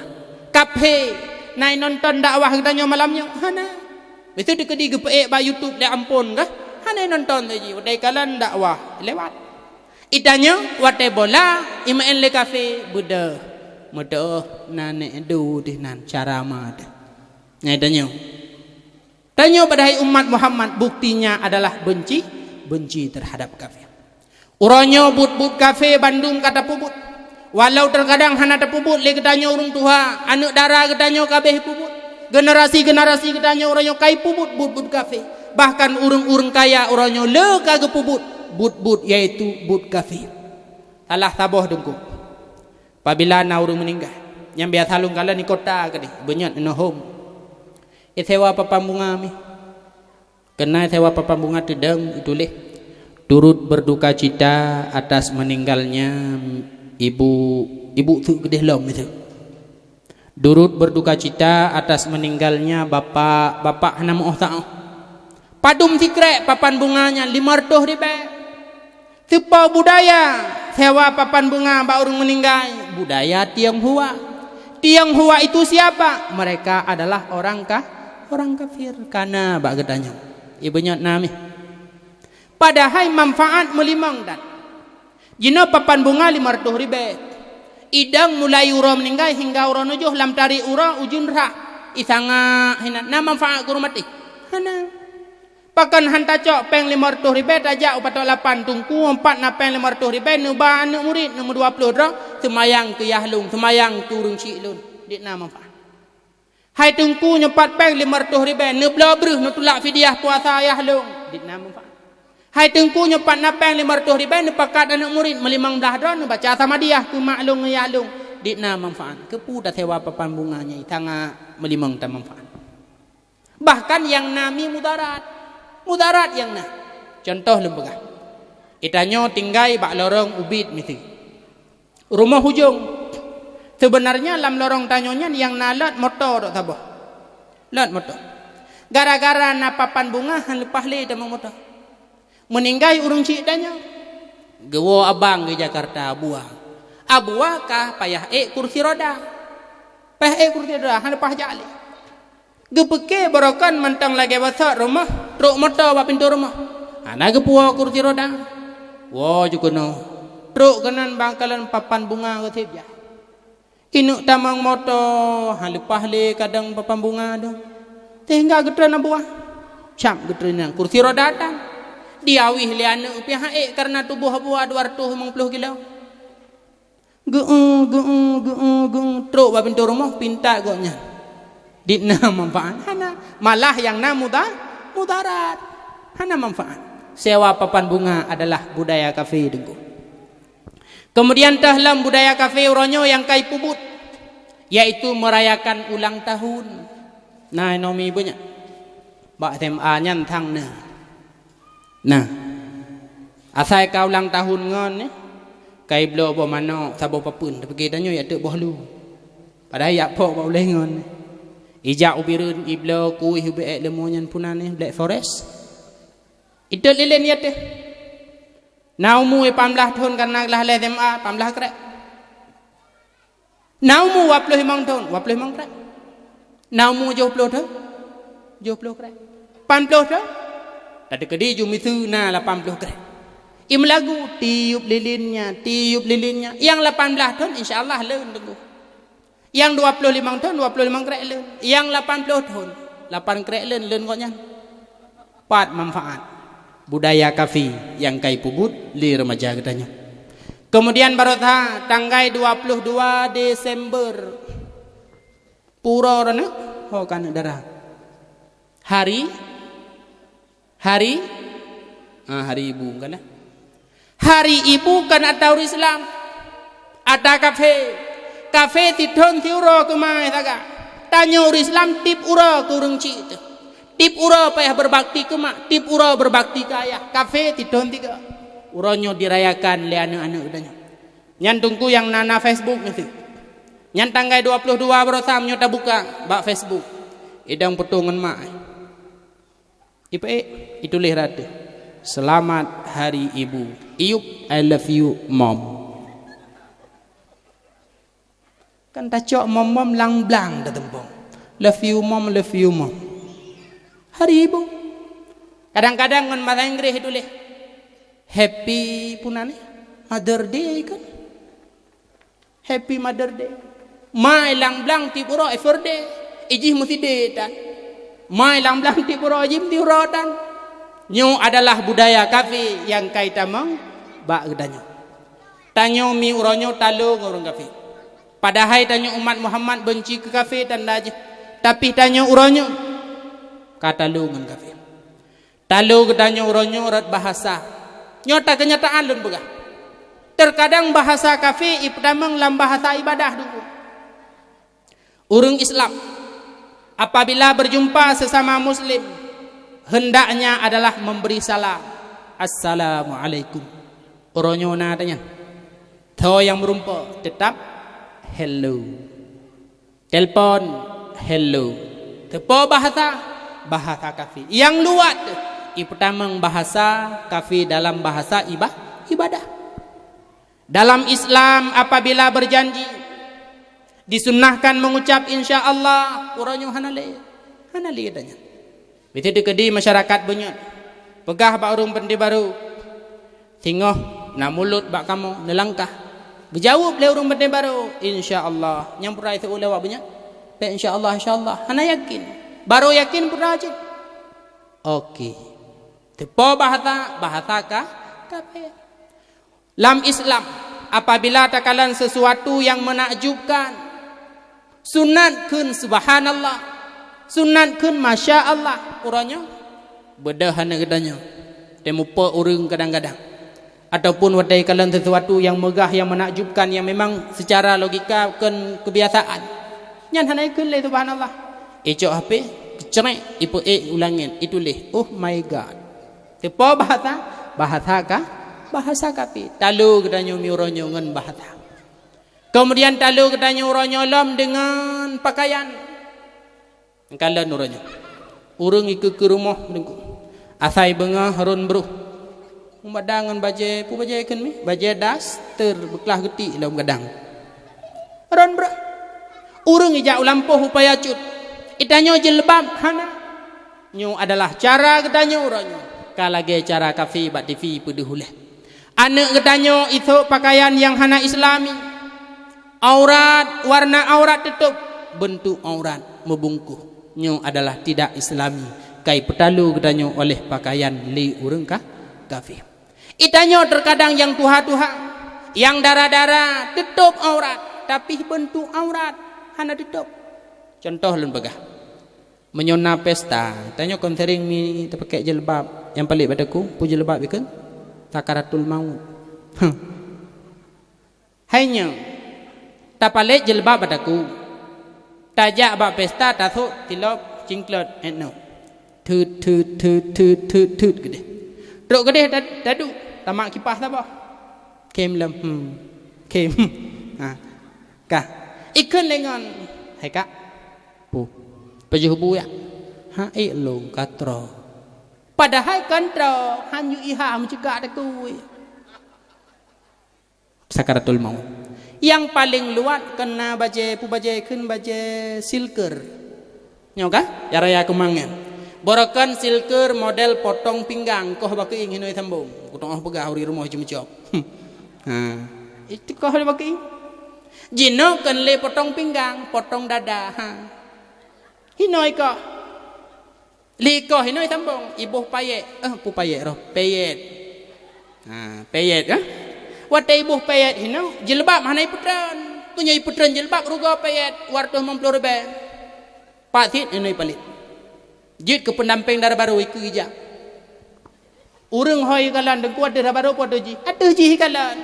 Kafé, na nonton dakwah geutanyoe malam nyoe? Hana. Biasa dikeudi geupeuék bak YouTube lé Ampon kah? Hana nonton saji, watèe kalon dakwah lewat. Itanyoe watèe bola, imeu'en lé kafé, beudôh. Meudôh na nèk du dih nan, cara ma deh. Nyan itanyoe. Tanyoe padahai umat Muhammad buktinya adalah benci, benci terhadap kafé. Uroe nyoe buet-buet kafé bandum ka tapeubuet. Walau teukadang hana tapeubuet lé geutanyoe ureueng tuha, aneuk dara geutanyoe ka abéh peubuet. Generasi-generasi geutanyoe uroe nyoe ka jipeubuet buet-buet kafé. Bahkan ureuëng-ureuëng kaya uroe nyoe le ka geupeubuet buet-buet, yaitu buet kafé. Salah saboh teungku. Apabila na ureuëng meuninggai, nyang biasa lôn kalon di kota keudeh, beunyan inoe hom. Isewa papan bunga mi. Keunan isewa papan bunga teudong ituléh, "Turut berduka cita atas meninggalnya ibu, ibu teuk keudeh lom itu." Turut berduka cita atas meninggalnya bapak, bapak hana meuoh taoh. Padum sikrek papan bunga nyan lima reutôh ribée. Teupeue budaya sewa papan bunga bak ureuëng meuninggai? Budaya Tionghoa. Tionghoa itu siapa? Mereka adalah orang ka-, orang kafir. Kana bak geutanyoe. Ibeunyoe na mih. Padahai manfaat meulimong dan. Jinoe papan bunga lima reutôh ribée. Idong mulai uroe meuninggai hingga uroe nujôh lam tarék uroe ujeuen rhah. Isanga hinan na manfaat keu ureuëng maté. Hana. Pakon han tacok péng lima reutôh ribée tajak u patok lapan teungku, empat na péng lima reutôh ribée neuba aneuëk murit neumeu dua ploh droe, seumayang keu yah lôn, seumayang keu ureuëng syik lôn. Dit na manfaat. Hai teungku nyoe pat péng lima reutôh ribée, neubloe breuh neutulak fidyah puasa yah lôn. Dit na manfaat. Hai teungku nyoe pat na péng lima reutôh ribée, neupakat aneuëk murit meulimong blah droe neubaca samadiyah keu mak lôn ngon yah lôn. Dit na manfaat. Keupeue tasewa papan bunga nyan, tangae meulimong tamanfaat. Bahkan nyang na mi mudarat. Mudarat nyang na. Contoh lôn peugah. Geutanyoe tinggai bak lorong ubit miseue. Rumoh ujong. Seubeunarnya lam lorong tanyoe nyan nyang na lot moto dok saboh. Lot moto. Gara-gara na papan bunga han leupah lé tamong moto. Meuninggai ureuëng syik tanyoe. Geuwoe abang di Jakarta, Abuwa. Abuwa ka payah ék kursi roda. Payah ék kursi roda, han leupah jak lé. Geupeuke barokon mantong lagée basot rumoh, trok moto bak pintoe rumoh. Hana geupuwoe kursi roda. Woe ju keunoe. Trok keunan bak kalon papan bunga geusieb jak. Ineuk tamong moto, han leupah lé kadang papan bunga dong. Sehingga geutreun Abuwa. Cap geutreun nyang kursi roda tan. Diawih lé aneuëk pih han ék kareuna tuboh Abuwa dua reutôh limong ploh kilo. Geu-, geu-, geu-, geu-, trok bak pintoe rumoh pinta gobnyan. Dit na manfaat? Hana. Malah nyang na muda-, mudarat. Hana manfaat. Sewa papan bunga adalah budaya kafé teungku. Keumudian teuh lom budaya kafé uroe nyoe nyang ka jipeubuet, yaitu merayakan ulang tahun. Na inoe mi beunyak. Bak S M A nyan thang na. Nah, asai ka ulang tahun ngon, eh, ka jibloe boh manok saboh papeuen, tapike tanyoe jak teuk boh lu. Padahai jak phok bak ulée ngon. Ijak u Bireuen, jibloe kueh ubit ék leumo nyan peue nan, eh, Black Forest. Itot lilén i ateueh. Na umu lapan blaih thon kareuna glah lhée S M A, lapan blaih krek. Na umu dua ploh limong thon, dua ploh limong krek. Na umu tujoh ploh thon, tujoh ploh krek. Lapan ploh thon, tateukeudi ju miseue na lapan ploh krek. Imeulagu, "Tiup lilinnya, tiup lilinnya." Nyang lapan blaih thon, insya Allah leuen teungku. Nyang dua ploh limong thon, dua ploh limong krek leuen. Nyang lapan ploh thon, lapan krek leuen, leuen gobnyan. Pat manfaat budaya kafé nyang ka jipeubuet lé remaja geutanyoe. Keumudian baroesa tanggai dua ploh dua Desember. Pura raneuk, ho ka aneuk dara. Hari, hari, ah, hari ibu kan, eh? Hari ibu kan ata ureuëng Islam. Ata kafé. Kafé sithon siuroe keumai saga. Tanyoe ureuëng Islam tiep uroe keu ureuëng chik teuh. Tiep uroe payah berbakti keu mak, tiep uroe berbakti keu ayah. Kafé sithon siga. Uroe nyoe dirayakan lé aneuëk-aneuëk geutanyoe. Nyan teungku nyang na, na Facebook miseue. Nyan tanggai dua ploh dua baroesa meunyoe tabuka bak Facebook. Idong peutoe ngon mak. Ipeuék, ituléh rata. "Selamat Hari Ibu. Iyup, I love you, Mom." Kan tacok mom-mom lang blang tateumpông. "Love you, Mom, love you, Mom." Hari Ibu. Kadang-kadang ngon bahasa Inggréh ituléh, "Happy," peue nan, eh, "Mother Day" kan. Happy Mother Day. Ma i lang blang tiep uroe every day. Ijih meusideh tan. Ma i lang blang tiep uroe jih meusideh uroe tan. Nyoe adalah budaya kafé nyang ka itamong bak geutanyoe. Tanyoe mi uroe nyoe talo ngon ureuëng kafé. Padahai tanyoe umat Muhammad beunci keu kafé tanda jih. Tapi tanyoe uroe nyoe ka talo ngon kafé. Talo geutanyoe uroe nyoe rot bahasa. Nyoe ta keunyataan lôn peugah. Terkadang bahasa kafé ipeutamong lam bahasa ibadah dulu. Ureuëng Islam apabila berjumpa sesama muslim, hendaknya adalah memberi salam. "Assalamualaikum." Uroe nyoe na tanya. Tho nyang meureumpok tetap hello. Telepon, hello. Teupo bahasa, bahasa kafé. Nyang luwat, ipeutamong bahasa kafé dalam bahasa iba-, ibadah. Dalam Islam, apabila berjanji, disunnahkan mengucap insya Allah, uroe nyoe hana lé. Hana lé geutanyoe. Beutôi teukeudi masyarakat bunyot. Peugah bak ureuëng peunteng barô, "Singoh na mulod bak kamoe neulangkah." Geujaweueb lé ureuëng peunteng barô, "Insya Allah." Nyang pura iseuôt lé awak bunyot, "Bèk insya Allah, insya Allah." Hana yakin. Barô yakin pura cit. Oke. Teupo bahasa, bahasa ka, kafé. Lam Islam, apabila takalon sesuatu yang menakjubkan, sunat kheun subhanallah, sunat kheun masya Allah. Uroe nyoe, beudôh aneuk geutanyoe, teumeupok ureuëng kadang-kadang, ataupun watée kalon sesuatu yang megah, yang menakjubkan, yang memang secara logika kon kebiasaan, nyan hana ikheun lé subhanallah. Icok H P, keucrek, ipeuék u langét, ituléh, "Oh my God." Teupo bahasa, bahasa ka, bahasa kafé. Talo geutanyoe mi uroe nyoe ngon bahasa. Kemudian talo geutanyoe uroe nyoe lom deungon pakaian. Kalon uroe nyoe. Ureuëng ikeue keu rumoh Teungku. Asai beungoh rhon broh. Meubada ngon bajée, peue bajée kheun mi? Bajée daster beuklah geuti lom gadang. Rhon broh. Ureuëng ijak u lampôh u paya cut. Itanyoe jilbab hana. Nyoe adalah cara geutanyoe uroe nyoe, ka lagée cara kafé bak T V peudeuh ulée. Aneuk geutanyoe isok pakaian nyang hana islami. Aurat, warna aurat teutôb, beuntuk aurat meubungkôh. Nyoe adalah tidak islami, ka ipeutalo geutanyoe oleh pakaian lé ureuëng ka, kafé. Itanyoe teukadang nyang tuha-tuha, nyang dara-dara teutôb aurat, tapi beuntuk aurat hana teutôb. Cuntoh lôn peugah. Meunyoe na pesta, tanyoe kon sering mi tapakée jilbab nyang palék bak takue, peue jilbab ikheun? Sakaratul maut. Huh. Hai nyoe, tapalék jilbab bak takue. Tajak bak pesta tasok tilop cingklot etno. Thut, thut, thut, thut, thut, thut geudeh. Trok geudeh ta-, taduek, tamak kipah saboh. Khém lom, hmm. Khém. Ha. Kah. Ikheun lé ngon, "Hai kak, peue? Pajoh bu ya?" "Ha, ék lôn ka troe." Padahai kan troe, hana iha meucegah takue. Sakaratul maut. Nyang paleng luwat keu na bajée, peue bajée kheun, bajée silker. Nyoe ka? Nyang raya keumang nyan. Baroekon silker model potong pinggang, koh bak keuieng hinoe sambong. Kuteu'oh peugah ureuëng rumoh jimeucok. Ha. Itu koh bak keuieng. Jinoe kon lé potong pinggang, potong dada. Ha. Hinoe koh. Lé koh hinoe sambong, iboh payet. Eh, peue payet roh? Payet. Ha, payet, ha? Watée iboh payet hinoe, jilbab hana ipeutreun. Meunyoe ipeutreun jilbab, rugoe payet dua ratus lima puluh ribée. Pat cit hinoe palék. Jeuet keu peundampéng dara barô ikeue ijak. Ureuëng ho ikalon Teungku ateueh dara barô peue ateueh jih? Ateueh jih ikalon.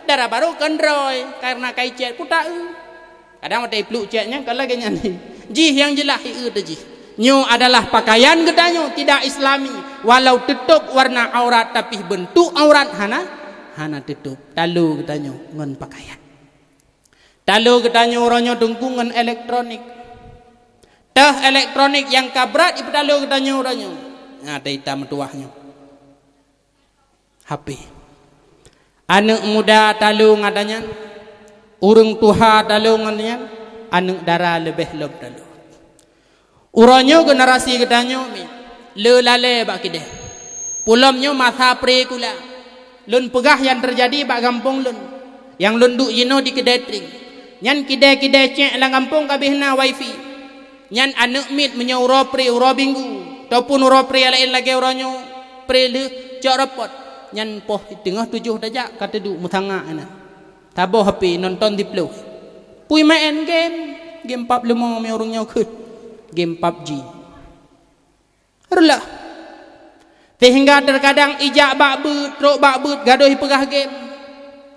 Dara barô kon droe, kareuna ka icét, peue ta-eu. Kadang watée ipluek cét nyan ka lagée nyan. Jih nyang jeulaih ieu teuh jih. Nyoe adalah pakaian geutanyoe tidak islami, walau teutôb warna aurat tapi beuntuk aurat hana, hana teutôb. Talo geutanyoe ngon pakaian. Talo geutanyoe uroe nyoe Teungku ngon elektronik. Teuh elektronik nyang ka brat ipeutalo geutanyoe uroe nyoe. Nah, teuh ita meutuwah nyoe. H P. Aneuk muda talo ngon ata nyan, ureuëng tuha talo ngon ata nyan, aneuk dara leubeh lom talo. Uroe nyoe generasi geutanyoe mi, le lalée bak kideh. Peulom nyoe masa pre-kula. Lôn peugah nyang teujadi bak gampông lôn. Nyang lôn duek jinoe di Keudée Tring. Nyan kidée-kidée cék lam gampông ka abéh na wifi. Nyan aneuk miet meunyoe uroe pre, uroe Minggu, ataupun uroe pre laén lagée uroe nyoe, pre lheueh cok rapot, nyan poh teungoh tujoh tajak ka teuduek meusanga na. Taboh H P nonton di ploh. Pui maén game, game pab leumo mi ureuëng nyoe kheueh. Game PUBG. Reulah. Sehingga terkadang ijak bak beuet, trok bak beuet, gadôh ipeugah game.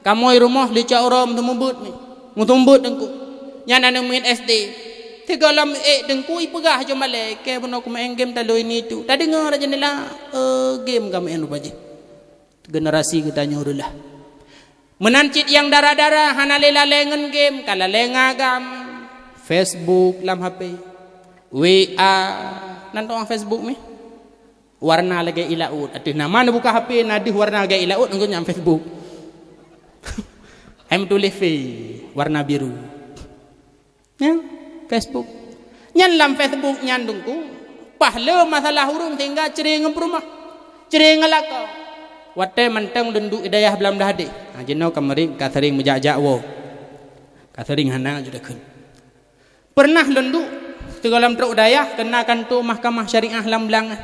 Kamoe rumoh licok uroe meuteumé beuet ni. Meuteumé beuet teungku. Nyan aneuk murit S D. Sigohlom ék teungku ipeugah jom balée, kée bunoe kumeu'en game talo ini itu. Tadeungoe rot jeundela, eh, game kameu'en rupa jih. Generasi geutanyoe reulah. Meunan cit nyang dara-dara hana lé lalée ngon game, ka lalée ngon agam. Facebook lam H P. W A, nan tu'oh Facebook mi. Warna lagée ié laôt. Ateueh nama neubuka H P, na deuh warna lagée ié laôt, ngon nyan Facebook. Hai meutuléh V, warna biru. Nyan, Facebook. Nyan lam Facebook nyan teungku, paih le masalah ureuëng sehingga cre ngon peurumoh, cre ngon lakoe. Watée mantong lôn duek i dayah Blang Blahdeh. Ha, jinoe ka meurit, ka sering meujak-jak woe. Ka sering hana jeuet takheun. Peureunah lôn duek, sigohlom trok dayah, keu na kanto mahkamah syariah lam Blang.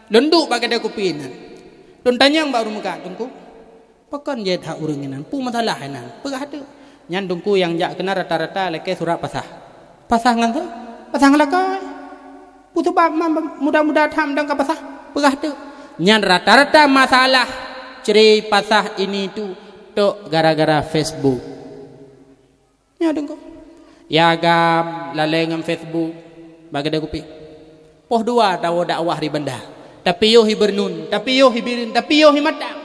Lôn duek bak keudée kupi nan. Lôn tanyong bak ureuëng meukat, "Teungku, pakon jeuet hak ureuëng inan? Peue masalah inan? Peugah teuk." Nyan teungku nyang jak keunan rata-rata lakée surat pasah. Pasah ngon soe? Pasah ngon lakoe. Peue sabab ma-, muda-muda that mantong ka pasah? Peugah teuk. Nyan rata-rata masalah cre pasah ini tu tok gara-gara Facebook. Nyoe teungku. Ya agam lalée ngon Facebook, bak keudée kupi. Poh dua tawoe dakwah di Banda. Tapiôh i Beurnun, tapiôh i Bireuen, tapiôh i Matang.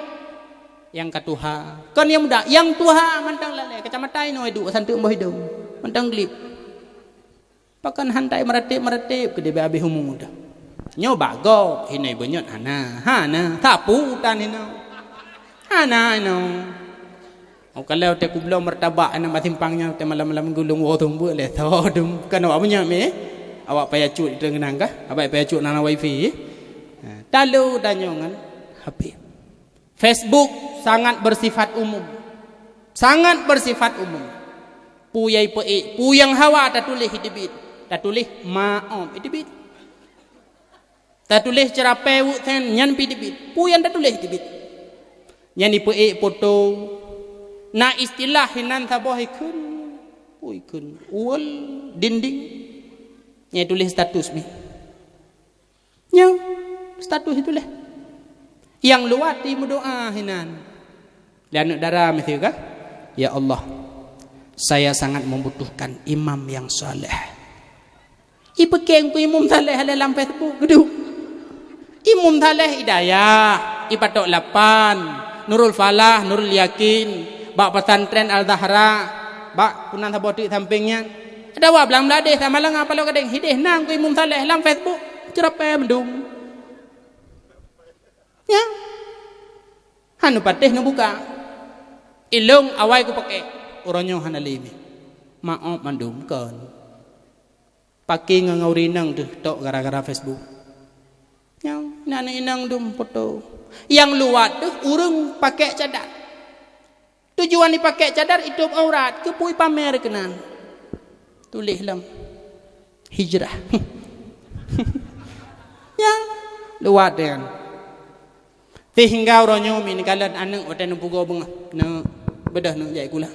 Nyang ka tuha, kon nyang muda, nyang tuha mantong lalée, kacamata inoe duek, santeuk boh idong, mantong glip. Pakon hantai meuratéb-meuratéb keu dibée habéh umu dah. Nyoe bak gob, hinoe beunyeut hana, hana, sapu tan hinoe. Hana hinoe. Oh, kalau teu kubloe martabak aneuk bak simpang nyan, teu malam-malam gulong woe tumbuk lé, tho dum. Kan awak meunyeut mé, awak payah cut itu ngenang kah? Awak payah cut nana wifi. Ha, talo tanyoe ngon H P. Facebook sangat bersifat umum. Sangat bersifat umum. Peue nyang ipeuék, peue nyang hawa tatuléh iteubiet. Tatuléh maob iteubiet. Tatuléh ceurapée weuek then nyan pih teubiet. Peue nyang tatuléh teubiet. Nyan ipeuék poto. Na istilah hinan saboh ikheun. Peue ikheun? Wall dinding. Nyan tuléh status mi. Nyan status ituléh. Nyang luwat imeudoá hinan. Lé aneuk dara miseue kah? Ya Allah, saya sangat membutuhkan imam yang saleh. Ipeukéng ku Imum Saleh lé lam Facebook geuduek. Imum Saleh i dayah, i Patok Lapan, Nurul Falah, Nurul Yakin, bak pesantren Al Zahra, bak kunan saboh teuk sampéng nyan. Dawa Blang Blahdeh sama lenga paloe gadeng hideh nang ku Imum Saleh lam Facebook. Ceurapée meudum. Nyan. Han neupatéh neubuka. Ilong awai kupakék. Uroe nyoe hana lé mi. Maob mandum kon. Paké ngon ureuëng inong teuh tok gara-gara Facebook. Nyan, na inong dum poto. Nyang luwat teuh ureuëng pakék cadar. Tujuan ipakék cadar itôb aurat, keupeue ipamer keunan. Tuléh lom. Hijrah. Nyan, luwat nyan. Sehingga uroe nyoe mi neukalon aneuk watée neupeugoe beungoh, neuk beudôh neuk jak sikula.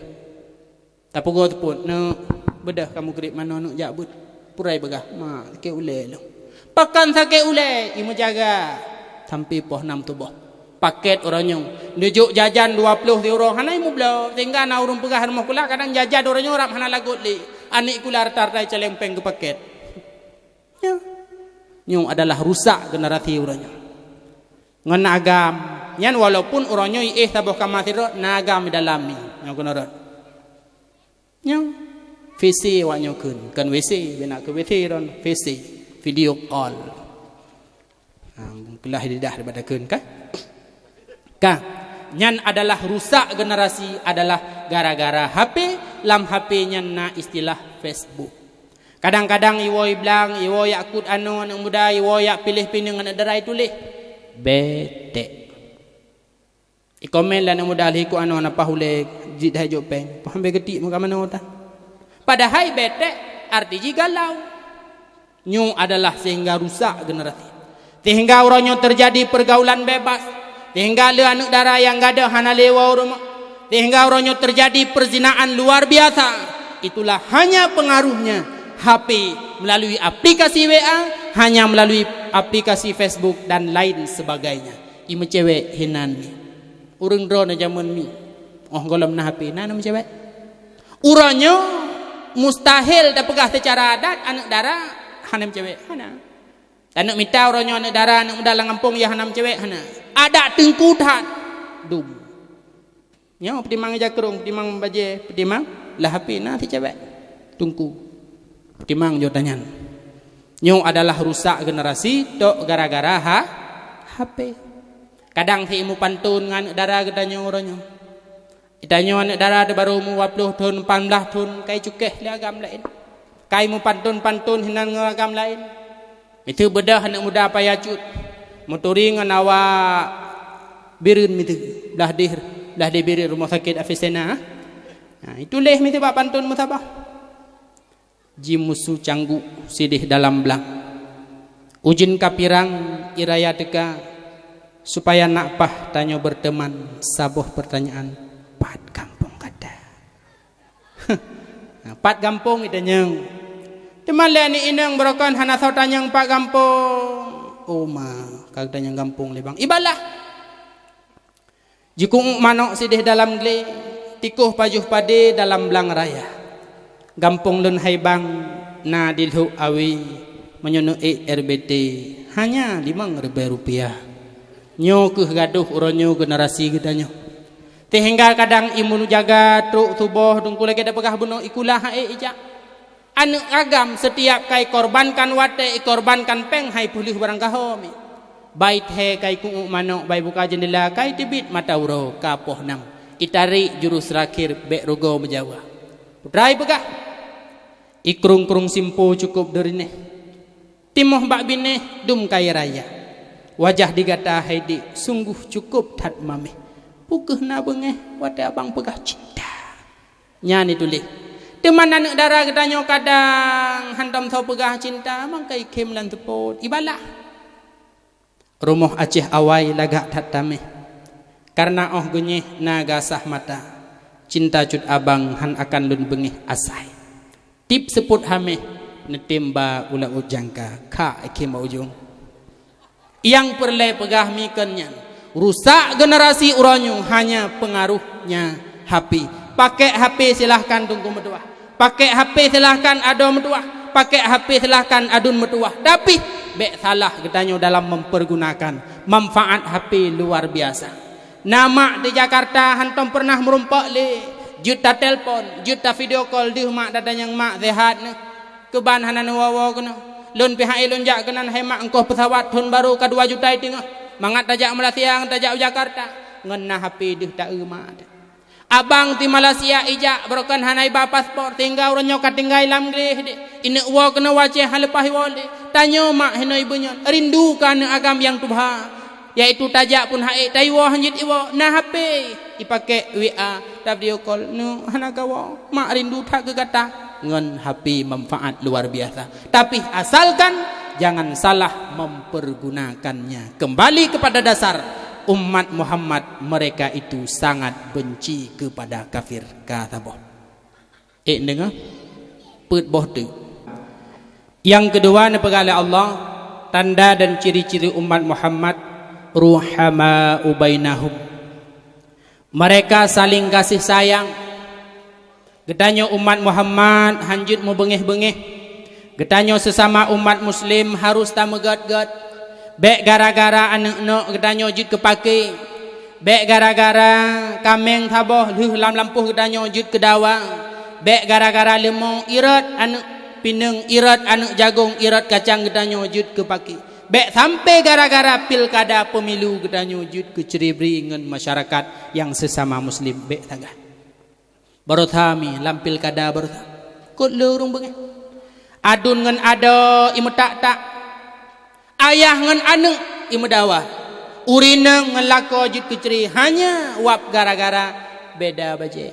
Tapeugoe teupot, "Neuk, beudôh ka meugrib manoe neuk jak beuet." Peurai peugah, "Mak, sakét ulée lôn." Pakon sakét ulée? Imeujaga sampoe poh nam suboh. Pakét uroe nyoe. Neujok jajan dua ploh siuroe, hana imeubloe. Sehingga na ureuëng peugah rumoh sikula, kadang jajan uroe nyoe rab hana lagot lé. Aneuk sikula rata-rata icaleng péng keu pakét. Nyoe. Nyoe adalah rusak generasi uroe nyoe. Ngon agam. Nyan walaupun uroe nyoe iéh saboh kama sidroe, na agam di dalam nyoe. Nyoe keunoe rot. Nyoe, V C awak nyoe kheun, kon W C, bina keu W C ron, V C, video call. Ha, keulah lidah daripada kheun, kan? Kan? Nyan adalah rusak generasi adalah gara-gara H P, lam H P nyan na istilah Facebook. Kadang-kadang iwoe iblang, iwoe yak kut anoe aneuk muda, iwoe yak piléh pineung aneuk dara ituléh. Betek. Ikomen lé aneuk muda lheuh ikot anoe na paih ulée jih dai jok péng. Paham bé geutik muka manoe tan. Padahai betek arti jih galau. Nyoe adalah sehingga rusak generasi. Sehingga uroe nyoe terjadi pergaulan bebas. Sehingga le aneuk dara nyang gadôh hana lé woe u rumoh. Sehingga uroe nyoe terjadi perzinaan luar biasa. Itulah hanya pengaruhnya H P, melalui aplikasi W A, hanya melalui aplikasi Facebook dan lain sebagainya. Imeucewek hinan mi. Ureuëng droeneuh jameun mi. Oh, gohlom na H P, na meucewek. Uroe nyoe mustahil tapeugah seucara adat aneuëk dara hana meucewek. Hana. Aneuëk mita uroe nyoe aneuëk dara, aneuëk muda lam gampông nyang hana meucewek, hana. Adat teungku that. Dum. Nyoe peutimang jakrong, peutimang bajée, peutimang lah H P na si cewek. Teungku. Peutimang jota nyan. Nyoe adalah rusak generasi tok gara-gara ha, H P. Kadang si imu pantun ngon aneuëk dara geutanyoe uroe nyoe. Geutanyoe aneuëk dara teuh barô umu dua ploh thon, empat belas thon, kai cukéh lé agam laén. Kai mupantun-pantun hinan ngon agam laén. Miseue beudôh aneuëk muda paya cut. Meuturi ngon awak Bireuen miseue, blah deh, blah deh Bireuen rumoh sakét Avicenna. Ha, ituléh miseue bak pantun meusaboh. Jimusu cangguk sideh dalam blang. Ujeuen ka pirang, ie raya teuka, supaya nak paih tanyoe beuteuman, saboh peurtanyaan, pat gampông gata? Pat gampông itanyong. Teuma lé aneuk inong beurokon hana soe tanyong pat gampông. Oh ma, ka geutanyong gampông lé bang. Ibalah. Jikeuuek manok sideh dalam glé, tikoh pajoh padé dalam blang raya. Gampông lôn hai bang, na di Lhok Awe, meunyoe neuék R B T, hanya limong ribée rupiah. Nyoe kheueh gadôh uroe nyoe generasi geutanyoe. Sehingga kadang imeum jaga trok suboh teungku lagée tapeugah bunoe ikula ha'ék ijak. Aneuëk agam setiap kai korbankan watée, ikorbankan péng hai peuleueh barang kahom. Bai thée kai kuuek manok, bai buka jeundela kai teubiet mata uroe ka poh nam. Itarek jurus terakhir bék rugoe meujawa. Putra ipeugah, ikrong-krong simpo cukup deurinéh. Timoh bak binéh dum kaya raya. Wajah di gata hai dik sungguh cukup that maméh. Peu kheueh na beungéh watée abang peugah cinta. Nyan ituléh. Teuma aneuëk dara geutanyoe kadang hantom soe peugah cinta, mangkai khém lam seupôt. Ibalah. Rumoh Aceh awai lagak that taméh. Kareuna óh geunyeh na gasah mata. Cinta cut abang han akan lôn beungéh asai. Tieb seupôt haméh, neutem ba u laôt jangka, kha ikhém bak ujong. Nyang peureulée peugah mi kon nyan, rusak generasi uroe nyoe hanya peungaruhnya H P. Pakek H P silahkan teungku meutuwah. Pakek H P silahkan adoe meutuwah. Pakek H P silahkan aduen meutuwah. Tapi, bék salah geutanyoe dalam mempergunakan. Manfaat H P luar biasa. Na mak di Jakarta hantom peureunah meurumpok lé, jeuet tatelpon, jeuet tavideo call, deuh mak, tatanyong mak sehat neuh. Keuban hana neuwoe-woe keunoe. Lôn pih ha'é lôn jak keunan hai mak, ongkoh peusawat thon barô ka dua juta i teungoh. Mangat tajak Malaysia ngon tajak u Jakarta. Ngon na H P deuh taeu mak. Abang di Malaysia ijak beurokon hana iba paspor, sehingga uroe nyoe ka tinggai lam gleh deh. Ineuk woe keunoe u Aceh han leupah iwoe lé. Tanyoe mak hinoe ibeunyon, rindu keu aneuk agam nyang tuha. Yaitu tajak pun ha'ék, taiwoe han jeuet iwoe, na H P, ipakek W A, tavideo call, "Neuk, hana kawoe, mak rindu that keu gata." Ngon H P manfaat luar biasa. Tapi asalkan jangan salah mempergunakannya. Kembali kepada dasar, umat Muhammad mereka itu sangat benci kepada kafir. Ka saboh. Ék deungoe? Peuet boh teuk. Nyang keudua neupeugah lé Allah, tanda dan ciri-ciri umat Muhammad, ruhama'u bainahum. Mereka saling kasih sayang. Geutanyoe umat Muhammad han jeuet meubeungéh-beungéh. Geutanyoe seusama umat muslim harus tameugét-gét. Bék gara-gara aneuk-neuk geutanyoe jeuet keu paké. Bék gara-gara kaméng saboh lheueh lam lampôh geutanyoe jeuet keu dawa. Bék gara-gara leumo irot aneuk pineung, irot aneuk jagong, irot kacang geutanyoe jeuet keu paké. Bék sampoe gara-gara pilkada pemilu geutanyoe jeuet keu ceuri-bri ngon masyarakat nyang seusama muslim. Bék sagai. Baroesa mi lam pilkada baroesa. Kot le ureuëng beungéh. Aduen ngon adoe imeutak-tak. Ayah ngon aneuk imeudawa. Ureuëng inong ngon lakoe jeuet keu ceuri hanya wab gara-gara beda bajée.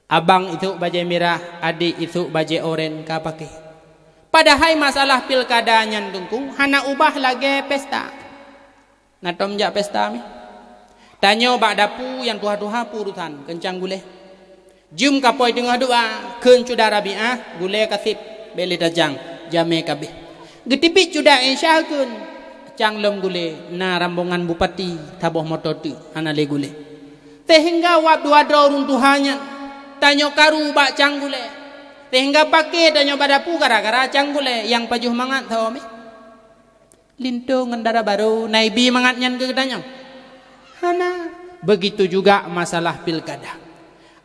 Abang isok bajée mirah, adek isok bajée oren ka paké. Padahai masalah pilkada nyan teungku hana ubah lagée pesta. Na tom jak pesta mi. Tanyoe bak dapu nyang tuha-tuha peurusan keuncang gulée. Jeuem kapôi teungoh dua, kheun syedara Rabiah, gulée kaseb. Bék lé tacang, jamé kabéh. Geuteubiet cudak Isya kheun, cang lom gulé, na rambongan bupati saboh moto teuk, hana lé gulé. Seuhingga wab dua droe ureuëng tuha nyan, tanyoe karu bak cang gulé. Seuhingga paké tanyoe bak dapu gara-gara cang gulé nyang pajoh mangat saboh mé. Linto ngon dara barô na ibi mangat nyan keu geutanyoe? Hana. Begitu juga masalah pilkada.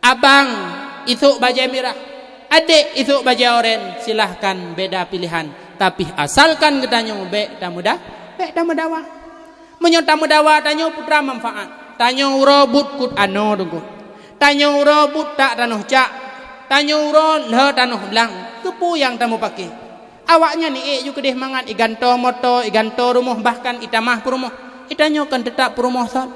Abang isok bajée mirah, adék isok bajée oren, silahkan beda pilihan, tapi asalkan geutanyoe bék tameuda-, bék tameudawa. Meunyoe tameudawa tanyoe putra manfaat, tanyoe uroe buet kut anoe teungku. Tanyoe uroe buet tak tanoh cak, tanyoe uroe lhée tanoh blang, keupeue nyang tameupaké? Awaknyan iék ju keudeh mangat iganto moto, iganto rumoh, bahkan itamah peurumoh. Itanyoe kan teutap peurumoh sot.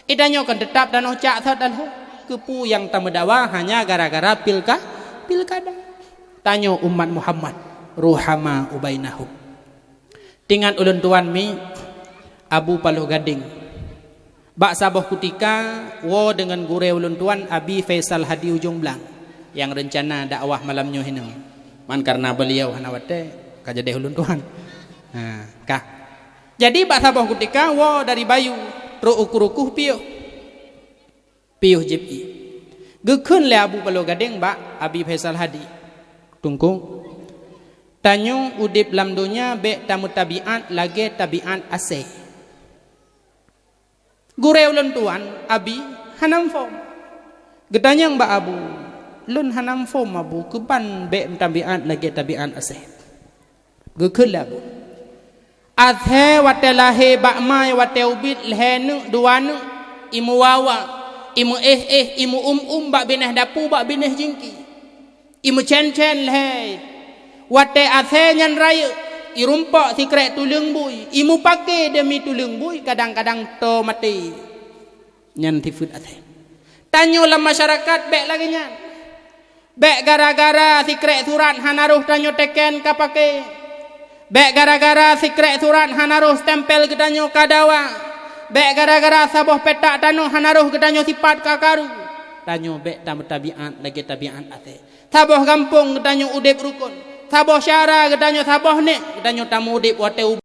Itanyoe kan teutap tanoh cak sot alho. Keupeue nyang tameudawa hanya gara-gara pilka-, pilkada? Tanyoe umat Muhammad, ruhama ubainahum. Tingat ulôn tuan mi, Abu Paloh Gadeng. Bak saboh kutika, woe deungon gurée ulôn tuan Abi Faisal Hadi Ujong Blang, nyang reuncana dakwah malam nyoe hinoe. Man kareuna beuliau hana watée, ka jadeh ulôn tuan. Ha, ka. Jadi bak saboh kutika, woe dari Bayu, trok u Krukoh piôh. Piôh jieb ié. Geukheun lé Abu Paloh Gadeng bak Abi Faisal Hadi, "Teungku, tanyoe udeb lam donya bék tameutabiat lagée tabiat asée." Gurée ulôn tuan, Abi, hana muphom. Geutanyong bak Abu, "Lôn hana muphom, Abu, keuban bék tabiat lagée tabiat asée?" Geukheun lé Abu, "Asée watée lahé bak ma watée ubit lhée neuk dua neuk, imeuwawa, imeuéh-éh, imeuum-um bak binéh dapu, bak binéh jingki. Imeucén-cén lhée. Watée asée nyan rayeuk, irumpok sikrek tuleueng bui, imeupaké deumi tuleueng bui, kadang-kadang toe maté." Nyan sifeuet asée. Tanyoe lam masyarakat bék lagée nyan. Bék gara-gara sikrek surat hana roh tanyoe teken ka paké. Bék gara-gara sikrek surat hana roh stempel geutanyoe ka dawa. Bék gara-gara saboh petak tanoh hana roh geutanyoe sipat ka karu. Tanyoe bék tameutabiat lagée tabiat asée. Saboh gampông geutanyoe udeb rukon. Saboh syara geutanyoe saboh nek geutanyoe tameudeb watée u-,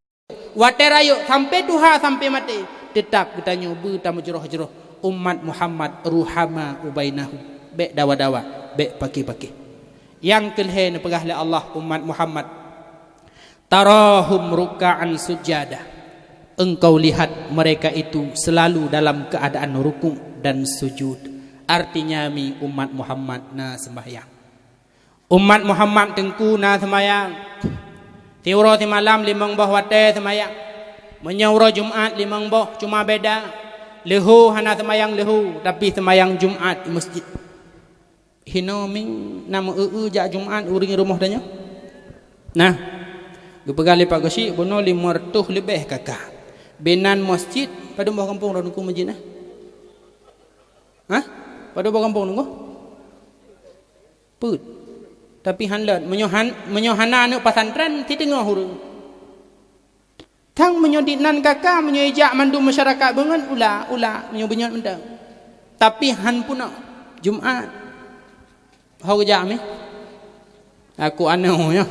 watée rayeuk sampoe tuha sampoe maté, teutab geutanyoe beu tameujroh-jroh. Umat Muhammad ruhama ubainahum. Bék dawa-dawa, bék paké-paké. Nyang keulhée neupeugah lé Allah umat Muhammad, "Tarahum ruk'an sujada." Engkau lihat mereka itu selalu dalam keadaan rukuk dan sujud. Artinya mi umat Muhammad na sembahyang. Umat Muhammad teungku na seumayang. Siuroe simalam limong boh watée seumayang. Meunyoe uroe Jumat limong boh, cuma beda leuho hana seumayang leuho, tapi seumayang Jumat di masjid. Hinoe ming na meu-eu-eu jak Jumat ureuëng rumoh tanyoe? Nah, geupeugah lé Pak Geuchik bunoe limong reutôh leubeh kaka. Binan masjid padum boh gampông droe teungku masjid na? Hah? Padum boh gampông teungku? Peuet. Tapi han lôt. Meunyoe han, meunyoe hana aneuëk pesantren, siteungoh ureuëng. Tang meunyoe dinan kaka, meunyoe ijak mandum masyarakat beungon, ula, ula, meunyoe beunyoe mantong. Tapi han peunoh Jumat. Ho geujak mi? Aku aneuëk nyoe.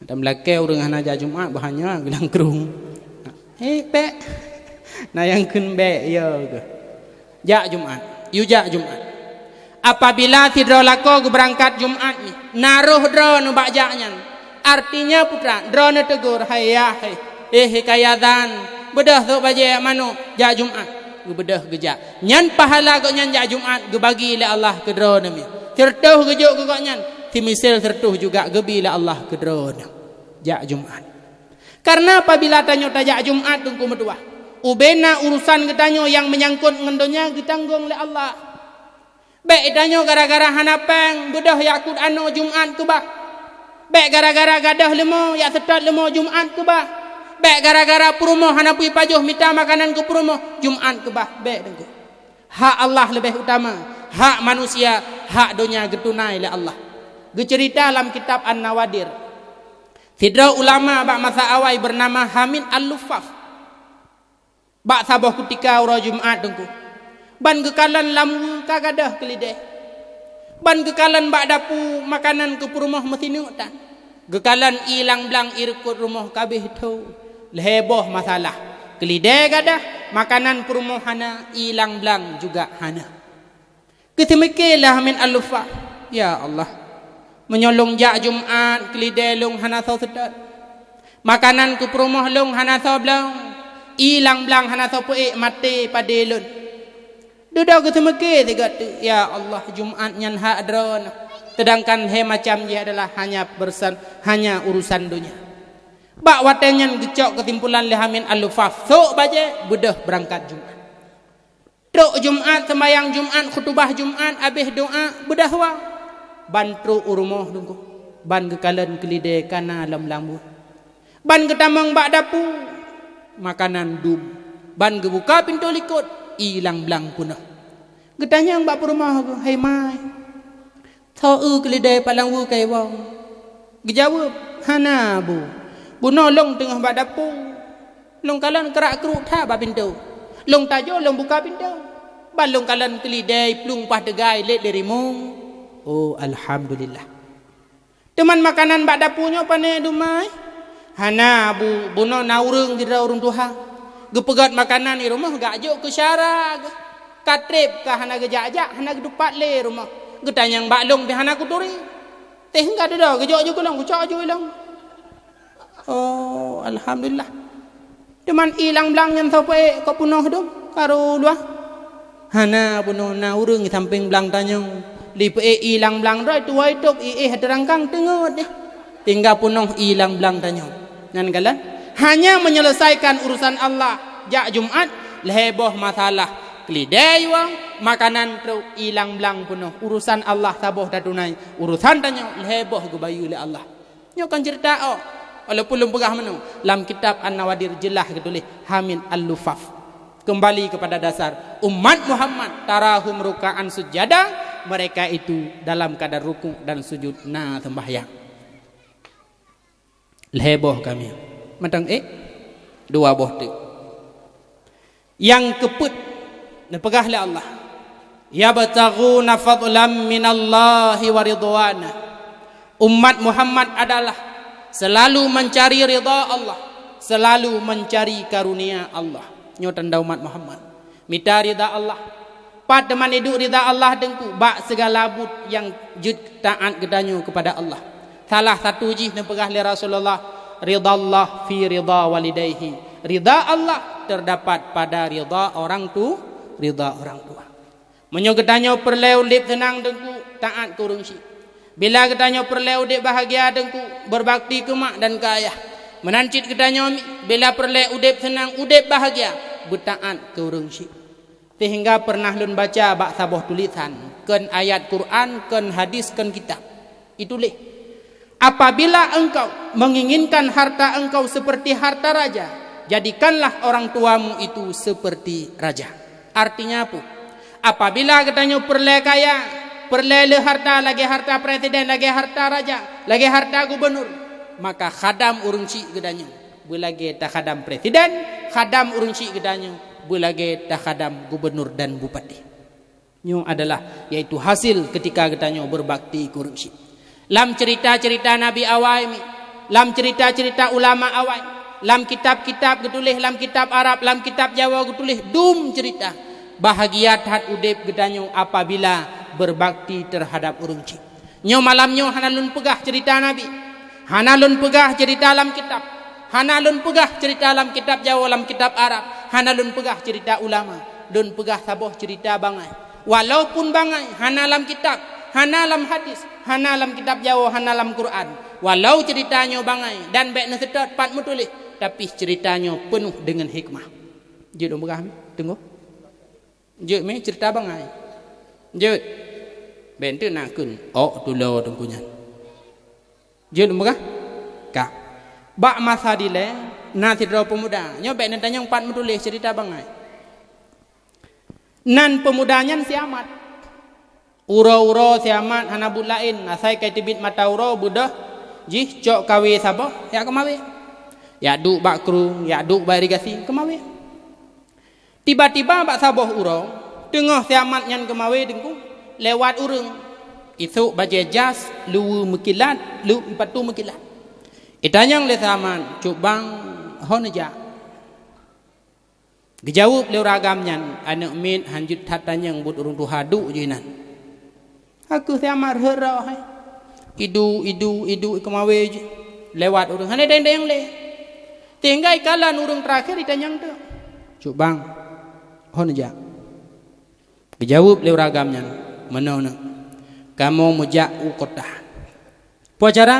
Ata meulakée ureuëng hana jak Jumat, bah nyan geulang krueng. Eh, bék. Na nyang kheun bék, ya keuh. Jak Jumat. Yue jak Jumat. Apabila sidroe lakoe geubeurangkat Jumat nyoe, na roh droeneuh bak jak nyan. Artinya putra, droeneuh teugor, "Hai yah, hai, eh, hai kaya zan, beudôh sôk bajée manok, jak Jumat." Geubeudôh geujak. Nyan pahala gobnyan jak Jumat geubagi lé Allah keu droeneuh mi. Sireutôh geujok keu gobnyan, simisil sireutôh juga geubi lé Allah keu droeneuh. Jak Jumat. Kareuna apabila tanyoe tajak Jumat teungku meutuwah, ubena urusan geutanyoe nyang meunyangkot ngon donya geutanggong lé Allah. Bék tanyoe gara-gara hana péng beudôh jak kut anoe Jumat keubah. Bék gara-gara gadôh leumo jak seutôt leumo Jumat keubah. Bék gara-gara peurumoh hana peue pajoh mita makanan keu peurumoh Jumat keubah. Bék teungku. Hak Allah leubeh utama, hak manusia, hak donya geutunai lé Allah. Geuceurita lam kitab An-Nawadir. Sidroe ulama bak masa awai beunama Hamid Al-Luffaf. Bak saboh kutika uroe Jumat teungku, ban geukalon lam weue ka gadôh keulideh. Ban geukalon bak dapu makanan keu peurumoh meusineuk tan. Geukalon ié lam blang ié reukot rumoh ka abéh tho. Lhée boh masalah. Keulidée gadah, makanan peurumoh hana, ié lam blang juga hana. Geuteumike lé Hamin Al-Luffaf, "Ya Allah, meunyoe lôn jak Jumat keulidée lôn hana soe seutôt, makanan keu peurumoh lôn hana soe bloe, ié lam blang hana soe peuék maté padé lôn." Dudoe geuteumike sigoe teuk, "Ya Allah, Jumat nyan hak droeneuh, seudangkan lhée macam jih adalah hanya persen-, hanya urusan donya." Bak watée nyan geucok keusimpulan lé Hamin Al-Luffaf, sôk bajée beudôh beurangkat Jumat. Trok Jumat, seumbahyang Jumat, khutubah Jumat, abéh doá, beudôh wa. Ban trok u rumoh teungku, ban geukalon keulidée ka na lam blang buet. Ban geutamong bak dapu, makanan dum. Ban geubuka pintoe likot, ié lam blang peunoh. Geutanyong bak peurumoh geuh, "Hai mai, soe eu keulidée pat lam weue kayée woe?" Geujaweueb, "Hana, Bu. Bunoe lôn teungoh bak dapu. Lôn kalon krak-kruk that bak pintoe. Lôn tajok lôn buka pintoe. Ban lôn kalon keulidée plueng paih teugai lét lé rimueng." "Oh, alhamdulillah." "Teuma makanan bak dapu nyoe pane dum mai?" "Hana, Bu. Bunoe na ureuëng sidroe ureuëng tuha. Geupeugét makanan di rumoh geujok keu syara geuh. Ka treb ka hana geujak-jak, hana geutupat lé rumoh. Geutanyong bak lôn pih hana kuturi. Teuh ka dudoe geujok ju keu lôn, kucok ju ilong." "Oh, alhamdulillah. Teuma ié lam blang nyan soe peuék, ka peunoh dum, ka rôh luwah?" "Hana, peunoh na ureuëng di sampéng blang tanyoe. Lé peuék ié lam blang droe tuwoe itôb ié teurangkang teungeut deh. Tinggai peunoh ié lam blang tanyoe." Nyan kalon, hanya menyelesaikan urusan Allah. Jak Jumat, lhée boh masalah. Keulidée wa, makanan trok, ié lam blang peunoh. Urusan Allah saboh tatunai. Urusan tanyoe lhée boh geubayeue lé Allah. Nyoe kon ceurita ôk. Walaupun lôn peugah meunoe, lam kitab An-Nawadir jeulaih geutuléh Hamin Al-Luffaf. Kembali kepada dasar, umat Muhammad, tarahum ruka'an sujada, mereka itu dalam keadaan rukuk dan sujud na seumbahyang. Lhée boh kami. Mantong ék, dua boh teuk. Nyang keupeuet, neupeugah lé Allah, "Yabtaghuna fadlan minallahi wa ridwana." Umat Muhammad adalah selalu mencari ridha Allah, selalu mencari karunia Allah. Nyoe tanda umat Muhammad. Mita ridha Allah. Pat teuma iduek ridha Allah teungku bak segala buet nyang jeuet taát geutanyoe kepada Allah. Salah satu jih neupeugah lé Rasulullah, "Ridhallah fi ridha walidaihi." Ridha Allah terdapat pada ridha orang tu, ridha orang tua. Meunyoe geutanyoe peureulée udeb seunang teungku, taát keu ureuëng syik. Bila geutanyoe peureulée udeb bahagia teungku, berbakti keu mak dan keu ayah. Meunan cit geutanyoe mi, bila peureulée udeb seunang, udeb bahagia, beutaát keu ureuëng syik. Sehingga pernah lôn baca bak saboh tulisan, kon ayat Quran, kon hadis, kon kitab. Ituléh, "Apabila engkau menginginkan harta engkau seperti harta raja, jadikanlah orang tuamu itu seperti raja." Artinya apa? Apabila geutanyoe peureulée kaya, peureulée le harta lagée harta presiden, lagée harta raja, lagée harta gubunur, maka khadam ureuëng syik geutanyoe beulagée takhadam presiden, khadam ureuëng syik geutanyoe beulagée takhadam gubunur dan bupati. Nyoe adalah, yaitu hasil ketika geutanyoe berbakti keu ureuëng syik. Lam cerita-cerita nabi awai mi, lam cerita-cerita ulama awai, lam kitab-kitab geutuléh, lam kitab Arab, lam kitab Jawa geutuléh, dum cerita. Bahagia that udeb geutanyoe apabila berbakti terhadap ureuëng syik. Nyoe malam nyoe hana lôn peugah cerita nabi, hana lôn peugah cerita lam kitab, hana lôn peugah cerita lam kitab Jawa, lam kitab Arab, hana lôn peugah cerita ulama. Lôn peugah saboh cerita bangai. Walaupun bangai hana lam kitab, hana lam hadis, hana lam kitab Jawa, hana lam Quran. Walau cerita nyoe bangai dan bék neuseutôt pat meutuléh, tapi cerita nyoe peunoh deungon hikmah. Jeuet lôn peugah mi, teungku. Jeuet mi cerita bangai. Jeuet. Bék teuk nakheun ôk tulo teungku nyan. Jeuet lôn peugah? Ka. Bak masa dilée, na sidroe peumuda. Nyoe bék neutanyong pat meutuléh cerita bangai. Nan peumuda nyan si Amat. Uroe-uroe si Amat hana buet laén, asai ka teubiet mata uroe beudôh jih cok kawé saboh, jak keumawé. Jak duek bak krueng, jak duek bak irigasi, keumawé. Tiba-tiba bak saboh uroe, teungoh si Amat nyan keumawé teungku, lewat ureuëng. Isôk bajèe jas luweue meukilat, lu-, ipatu meukilat. Itanyong lé si Amat, "Cut Bang, ho neujak?" Geujaweueb lé ureueng agam nyan, "Aneuk miet, han jeuet that tanyong buet ureueng tuha, duek ju inan." Ka keuh si Amat rhot-rhot hai. Iduek, iduek, iduek, ikeumawé ju. Lewat ureueng, hana tanyong-tanyong lé. Tinggai kalon ureueng teurakhir itanyong teuk. "Cut Bang, ho neujak?" Geujaweueb lé ureueng agam nyan, "Meunoe neuk, kamoe meujak u kota." Peue cara?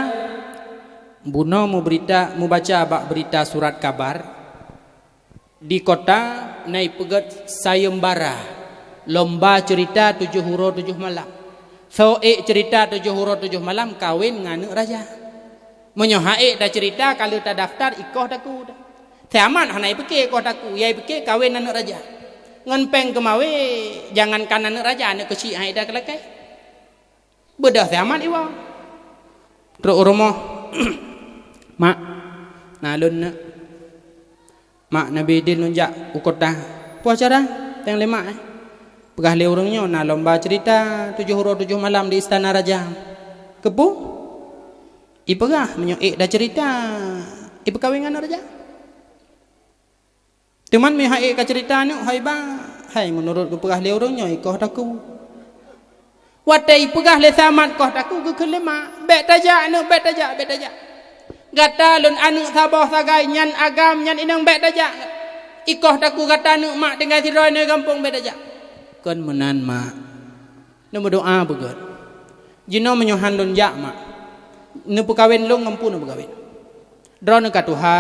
Bunoe meubeurita, meubaca bak beurita surat kabar, di kota na ipeugét sayeumbara, lomba ceurita tujoh uroe tujoh malam. Soe ék ceurita tujoh uroe tujoh malam, kawen ngon aneuk raja. Meunyoe han ék taceurita, ka lheueh tadaftar, ikoh takue. Si Amat hana ipike ikoh takue, nyang ipike kawen aneuk raja. Ngon péng keumawé, jangankan aneuk raja, aneuk keuchik han ék talakée. Beudôh si Amat iwoe. Trok u rumoh, "Mak, na lôn neuk. Mak, neubi idin lôn jak u kota." "Peue cara?" Tanyong lé mak, eh. "Peugah lé ureueng nyoe na lomba ceurita tujoh uroe tujoh malam di istana raja." "Keupeue?" "Ipeugah meunyoe ék taceurita, ipeukawen ngon aneuk raja." "Teuma meunyoe han ék kaceurita aneuk, hai ba, hai meunurot geupeugah lé ureueng nyoe, ikoh takue." Watée ipeugah lé si Amat koh takue, geukheun lé mak, "Bék tajak aneuk, bék tajak, bék tajak. Gata lôn aneuk saboh sagai, nyan agam, nyan inong, bék tajak. Ikoh takue gata aneuk, mak tinggai sidroe nyoe gampông, bék tajak." "Kon meunan, mak. Neumeudoa beugét. Jinoe meunyoe han lôn jak, mak, neupeukawen lôn ngon peue neupeukawen? Droeneuh ka tuha,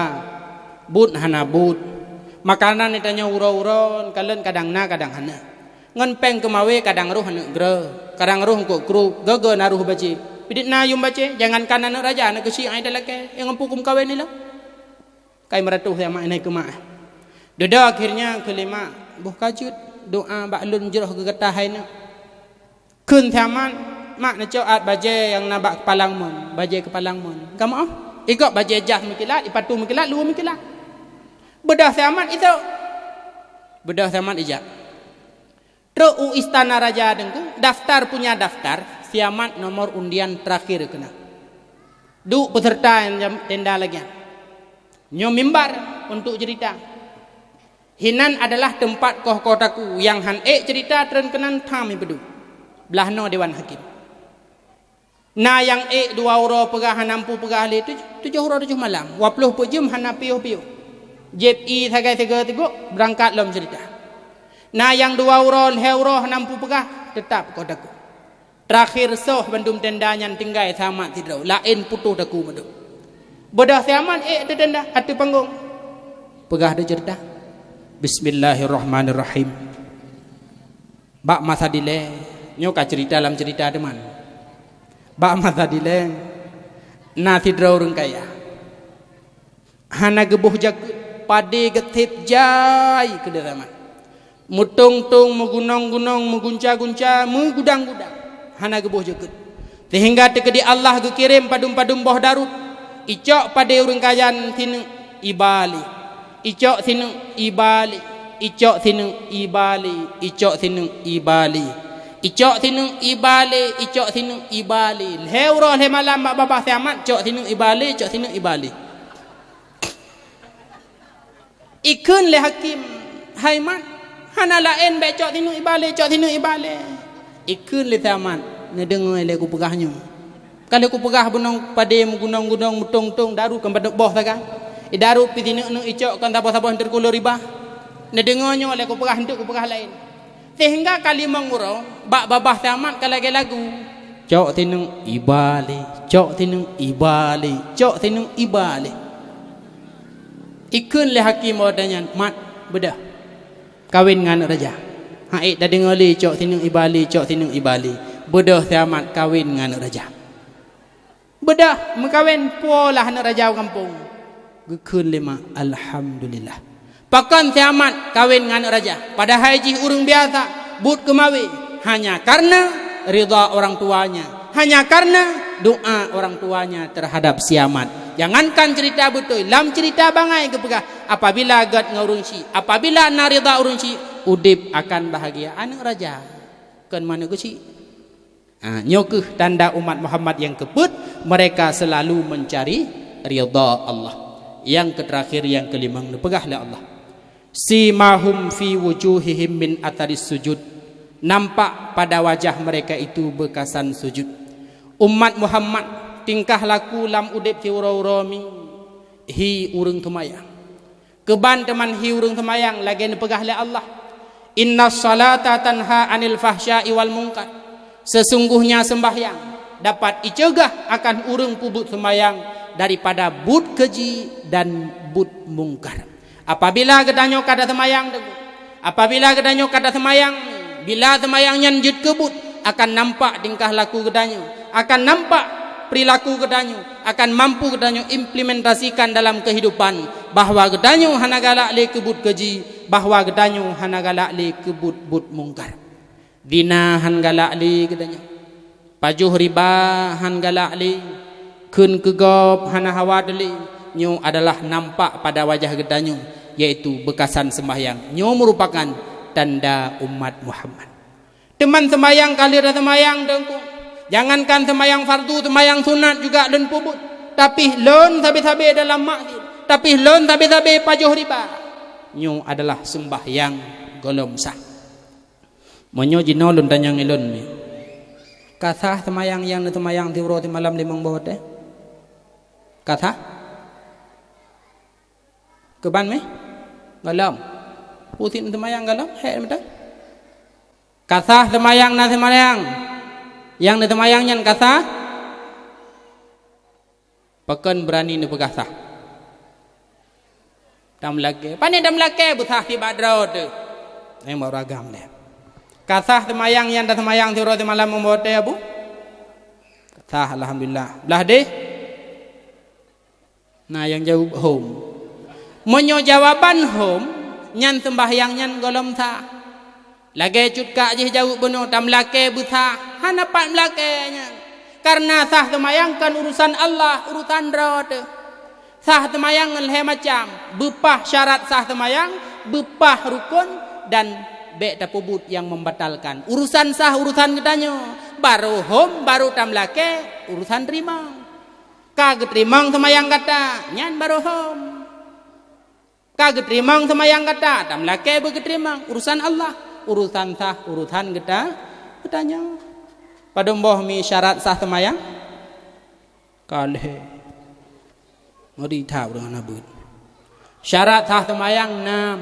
buet hana buet. Makanan geutanyoe uroe-uroe, kalon kadang na, kadang hana. Ngon péng keumawé kadang roh aneuk greu, kadang roh eungkôt krup, gögö na roh bacé. Pidit na yum bacé, jangankan aneuk raja, aneuk keuchik han ék talakée, nyang ngon peue kumeukawen ilong." Kai meuratoh si Amat nyan keu mak. Dudoe akhirnya kheun lé mak, "Boh ka jeuet, doa bak lôn jroh keu gata hai neuk." Kheun si Amat, "Mak, neucok át bajée nyang na bak keupalang mon, bajée keupalang mon." "Kamoe?" "Ikôt bajée jas meukilat, ipatu meukilat, luweue meukilat." Beudôh si Amat isôk. Beudôh si Amat ijak. Trok u istana raja teungku, daftar punya daftar, si Amat nomor undian terakhir keunan. Duek peuseureuta nyang tenda lagée nyan. Nyoe mimbar untuk ceurita. Hinan adalah teumpat koh-koh takue nyang han ék ceurita treun keunan tham ipeuduek. Blaih noe dewan hakém. Na nyang ék dua uroe peugah hana mampu peugah lé tuj-, tujoh uroe tujoh malam, dua ploh peuet jeuem hana piôh-piôh. Jieb ié sagai sigoe tigok, beurangkat lom ceurita. Na nyang dua uroe, lhée uroe hana mampu peugah, teutap koh takue. Terakhir soh bandum tenda nyan tinggai si Amat sidroe, laén putôh takue mandum. Beudôh si Amat ék ateueh tenda, ateueh panggong. Peugah deuh ceurita. Bismillahirrahmanirrahim. Bak masa dilée, nyoe ka ceurita lam ceurita teuma. Bak masa dilée, na sidroe ureuëng kaya. Hana geuboh jakeuet, padé geutheb jai keu lé raman. Meutong-tong, meugunong-gunong, meugunca-gunca, meugudang-gudang. Hana geuboh jakeuet. Seuhingga teukeudi Allah geukirém padum-padum boh darut. Icok padé ureuëng kaya nyan sineuk iba lé. Icok sineuk iba lé. Icok sineuk iba lé. Icok sineuk iba lé. Icok sineuk iba lé. Icok sineuk iba lé. Lhée uroe lhée malam bak babah si Amat, cok sineuk iba lé, cok sineuk iba lé. Ikheun lé hakém, "Hai Mat, hana laén bék cok sineuk iba lé, cok sineuk iba lé." Ikheun lé si Amat, "Neudeungoe lé kupeugah nyoe. Ka lheueh kupeugah beunong padé meugunong-gunong, meutong-tong, daru kon padub boh sagai. Idaru pih sineuk-neuk icok kon saboh-saboh teukulor iba. Neudeungoe nyoe lé kupeugah, eunteuk kupeugah laén." Seuhingga ka limong uroe, bak babah si Amat ka lagée lagu. Cok sineuk iba lé, cok sineuk iba lé, cok sineuk iba lé. Ikheun lé hakém watée nyan, "Mat, beudôh. Kawen ngon aneuk raja. Han ék tadeungoe lé cok sineuk iba lé, cok sineuk iba lé." Beudôh si Amat kawen ngon aneuk raja. Beudôh meukawen, puwoe lah aneuk raja u gampông. Geukheun lé mak, "Alhamdulillah." Pakon si Amat kawen ngon aneuk raja, padahai jih ureuëng biasa, buet keumawé, hanya karena ridha orang tuanya, hanya karena doa orang tuanya terhadap si Amat. Jangankan ceurita beutôi, lam ceurita bangai geupeugah, apabila gét ngon ureuëng chik, apabila na ridha ureuëng chik, udeb akan bahagia. Aneuk raja, kon aneuk keuchik. Ha, nyoe kheueh tanda umat Muhammad nyang keupeuet, mereka selalu mencari ridha Allah. Nyang keuterakhir, nyang keulimong, neupeugah lé Allah, "Simahum fi wujuhihim min atharis sujud." Nampak pada wajah mereka itu beukasan sujud. Umat Muhammad, tingkah laku lam udeb siuroe-uroe mi, hi ureuëng seumayang. Keuban teuma hi ureuëng seumayang, lagée neupeugah lé Allah, "Innas salata tanha 'anil fahsya'i wal munkar." Sesungguhnya sembahyang dapat iceugah akan ureuëng peubuet seumayang daripada buet keji dan buet mungkar. Apabila geutanyoe ka taseumayang, apabila geutanyoe ka taseumayang, bila seumayang nyan jeuet keu buet, akan nampak tingkah laku geutanyoe, akan nampak perilaku geutanyoe, akan mampu geutanyoe implementasikan dalam kehidupan bahwa geutanyoe hana galak lé keu buet keji, bahwa geutanyoe hana galak lé keu buet-buet mungkar. Zina hán galak lé geutanyoe. Pajoh riba hán galak lé. Kheun keu gob hana hawa lé. Nyoe adalah nampak pada wajah geutanyoe, yaitu beukasan seumayang. Nyoe meurupakan tanda umat Muhammad. Teuma seumayang ka lheueh taseumayang, Teungku. Jangankan seumayang fardu, seumayang sunat juga lôn peubuet. Tapi lôn sabe-sabe dalam maksiat. Tapi lôn sabe-sabe pajoh riba. Nyoe adalah seumbahyang gohlom sah. Meunyoe jinoe lôn tanyong ilôn nyoe, ka sah seumayang nyang neuseumayang siuroe simalam limong boh watée? Ka sah? Keuban meh? Gohlom. Pusing seumayang gohlom, hék meutan. Ka sah seumayang na seumayang. Nyang neuseumayang nyan ka sah? Pakon beurani neupeugah sah? Tameulakée. Pane tameulakée beusah sibak droe teuh. Nyang bak ureuëng agam deh. Ka sah seumayang nyang taseumayang siuroe simalam meumbote, Abu? Ka sah, alhamdulillah. Blah deh? Na nyang jaweueb hom. Meunyoe jawaban hom, nyan seumbahyang nyan gohlom sah. Lagée cut kak jih jaweueb bunoe, tameulakée beusah, hana pat meulakée nyan. Kareuna sah seumayang kon urusan Allah, urusan droe teuh. Sah seumayang lhée macam, beupah syarat sah seumayang, beupah rukon, dan bék tapeubuet nyang membatalkan. Urusan sah urusan geutanyoe, barô hom, barô tameulakée, urusan teurimong. Ka geuteurimong seumayang gata, nyan barô hom. Ka geuteurimong seumayang gata, tameulakée beugeuteurimong, urusan Allah, urusan sah, urusan geuta-, geutanyoe. Padum boh mi syarat sah seumayang? Ka lhée. Ngeri that ureuëng hana beuet. Syarat sah seumayang nam.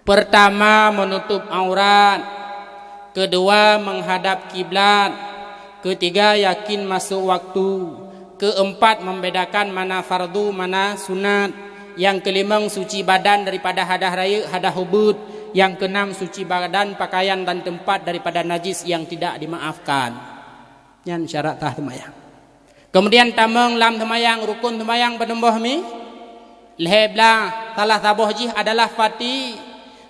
Pertama, menutup aurat. Kedua, menghadap kiblat. Ketiga, yakin masuk waktu. Keempat, membedakan mana fardu, mana sunat. Nyang keulimong, suci badan daripada hadah rayeuk, hadah ubeut. Nyang keunam, suci badan, pakaian dan tempat daripada najis yang tidak dimaafkan. Nyan syarat sah seumayang. Kemudian tamong lam seumayang, rukun seumayang padum boh mi? Lhée blah, salah saboh jih adalah Fati-,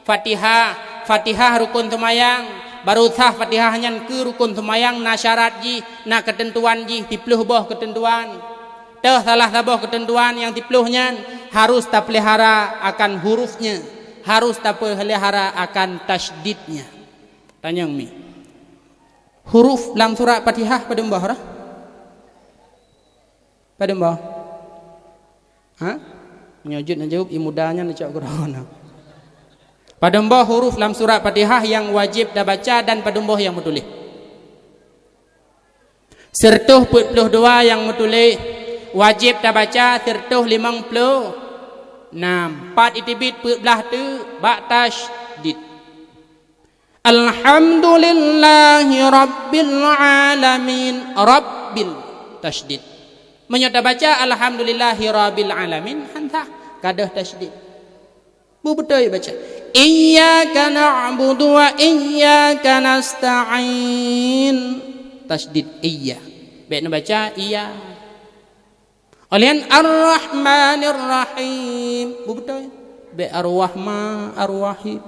Fatihah. Fatihah rukun seumayang, barô sah Fatihah nyan keu rukun seumayang na syarat jih, na keuteuntuan jih, siploh boh keuteuntuan. Teuh salah saboh keuteuntuan nyang siploh nyan harus tapeulihara akan hurufnya, harus tapeulihara akan tasydidnya. Tanyong mi. Huruf lam surat Fatihah padum boh rah? Padum boh? Ha? Meunyoe jeuet neujaweueb, ie muda nyan neucok keudroe na. Padum boh huruf lam surat Fatihah nyang wajéb tabaca dan padum boh nyang meutuléh? Sireutôh peuet ploh dua nyang meutuléh, wajéb tabaca sireutôh limong ploh nam. Pat iteubiet peuet blah teuk bak tasydid. Alhamdulillahi rabbil alamin. Rabbil tasydid. Meunyoe tabaca alhamdulillahi rabbil alamin, hán sah, ka deuh tasydid. Beubeutôi baca. Iyyaka na'budu wa iyyaka nasta'in. Tasydid iyya. Bék neubaca iya. Óh lheueh nyan Ar-Rahmanir Rahim. Beubeutôi. Bék Ar-Rahma, Ar-Rahim.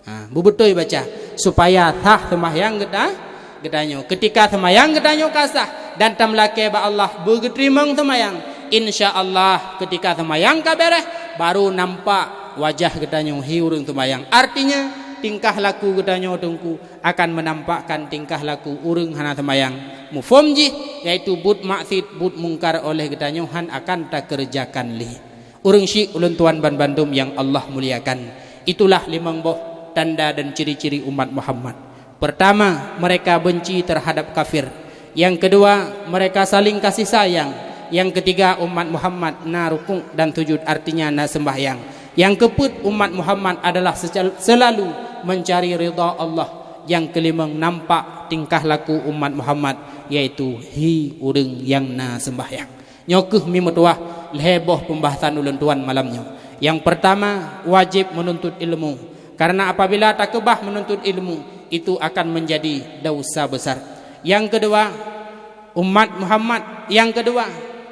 Ha, beubeutôi baca. Supaya sah seumayang geuta-, geutanyoe. Keutika seumayang geutanyoe ka sah dan tameulakée bak Allah beugeuteurimong seumayang, insya Allah keutika seumayang ka béréh, baru nampak wajah geutanyoe hi ureuëng seumayang. Artinya, tingkah laku geutanyoe Teungku akan menampakkan tingkah laku ureuëng hana seumayang. Muphom jih, yaitu buet maksiet, buet mungkar oleh geutanyoe han akan takeureujakan lé. Ureuëng syik ulôn tuan banmandum nyang Allah muliakan, itulah limong boh tanda dan ciri-ciri umat Muhammad. Pertama, mereka benci terhadap kafir. Yang kedua, mereka saling kasih sayang. Yang ketiga, umat Muhammad na rukuk dan sujud, artinya na sembahyang. Yang keempat, umat Muhammad adalah secal-, selalu mencari ridha Allah. Yang kelima, nampak tingkah laku umat Muhammad, yaitu hi ureuëng nyang na sembahyang. Nyoe kheueh mimeutuah lhée boh peumbahasan ulôn tuan malam nyoe. Yang pertama, wajib menuntut ilmu. Karena apabila takeubah menuntut ilmu, itu akan menjadi dosa besar. Yang kedua, umat Muhammad. Yang kedua,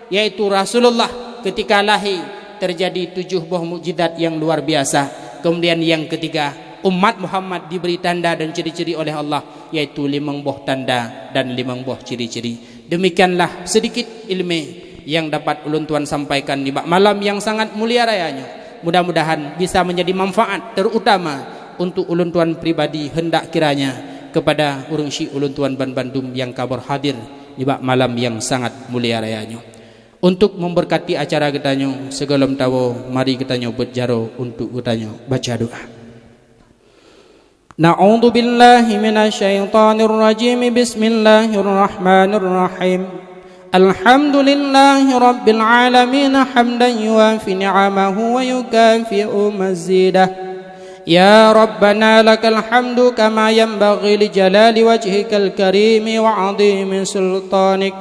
yaitu Rasulullah ketika lahir terjadi tujuh boh mukjizat yang luar biasa. Kemudian yang ketiga, umat Muhammad diberi tanda dan ciri-ciri oleh Allah, yaitu limong boh tanda dan limong boh ciri-ciri. Demikianlah sedikit ilmu yang dapat ulôn tuan sampaikan nibak malam yang sangat mulia raya nyoe. Mudah-mudahan bisa menjadi manfaat, terutama untuk ulôn tuan pribadi, hendak kiranya kepada ureuëng syik ulôn tuan banmandum nyang ka berhadir nibak malam yang sangat mulia raya nyoe. Untuk memberkati acara geutanyoe, sigohlom tawoe, mari geutanyoe beuet jaroe untuk geutanyoe baca doa. أعوذ بالله من الشيطان الرجيم. بسم الله الرحمن الرحيم. الحمد لله رب العالمين، حمدا يوافي نعمه ويكافئ مزيده. يا ربنا لك الحمد كما ينبغي لجلال وجهك الكريم وعظيم سلطانك.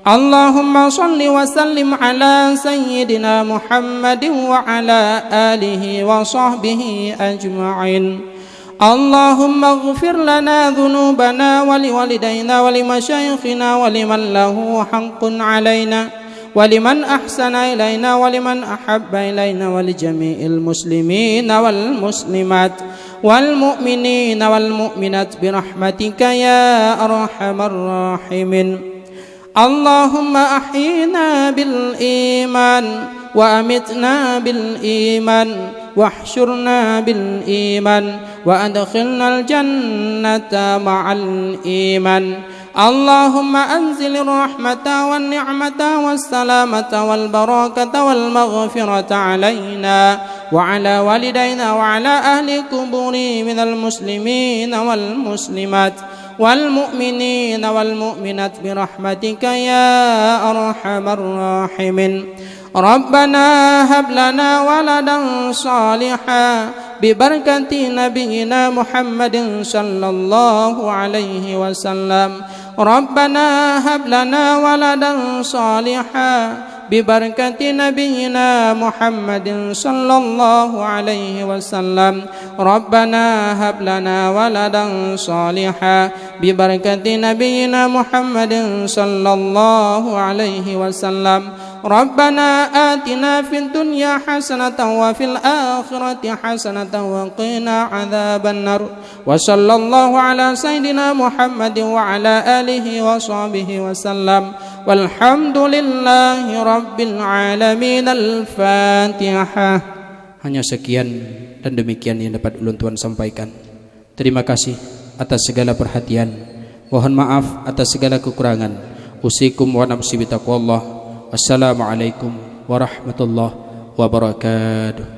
اللهم صل وسلم على سيدنا محمد وعلى آله وصحبه أجمعين. اللهم اغفر لنا ذنوبنا ولوالدينا ولمشايخنا ولمن له حق علينا ولمن أحسن إلينا ولمن أحب إلينا ولجميع المسلمين والمسلمات والمؤمنين والمؤمنات برحمتك يا أرحم الراحمين. اللهم أحينا بالإيمان وأمتنا بالإيمان واحشرنا بالإيمان وأدخلنا الجنة مع الإيمان. اللهم أنزل الرحمة والنعمة والسلامة والبركة والمغفرة علينا وعلى والدينا وعلى أهل قبوري من المسلمين والمسلمات والمؤمنين والمؤمنات برحمتك يا أرحم الراحمين. ربنا هب لنا ولدا صالحا ببركة نبينا محمد صلى الله عليه وسلم. ربنا هب لنا ولدا صالحا ببركة نبينا محمد صلى الله عليه وسلم. ربنا هب لنا ولدا صالحا ببركة نبينا محمد صلى الله عليه وسلم. ربنا آتنا في الدنيا حسنة وفي الآخرة حسنة وقنا عذاب النار. وصلى الله على سيدنا محمد وعلى آله وصحبه وسلم. والحمد لله رب العالمين. الفاتحة. Hanya sekian dan demikian yang dapat ulôn tuan sampaikan. Terima kasih atas segala perhatian. Mohon maaf atas segala kekurangan. Usikum wa nafsi bitaqwallah. Wassalamualaikum warahmatullahi wabarakatuh.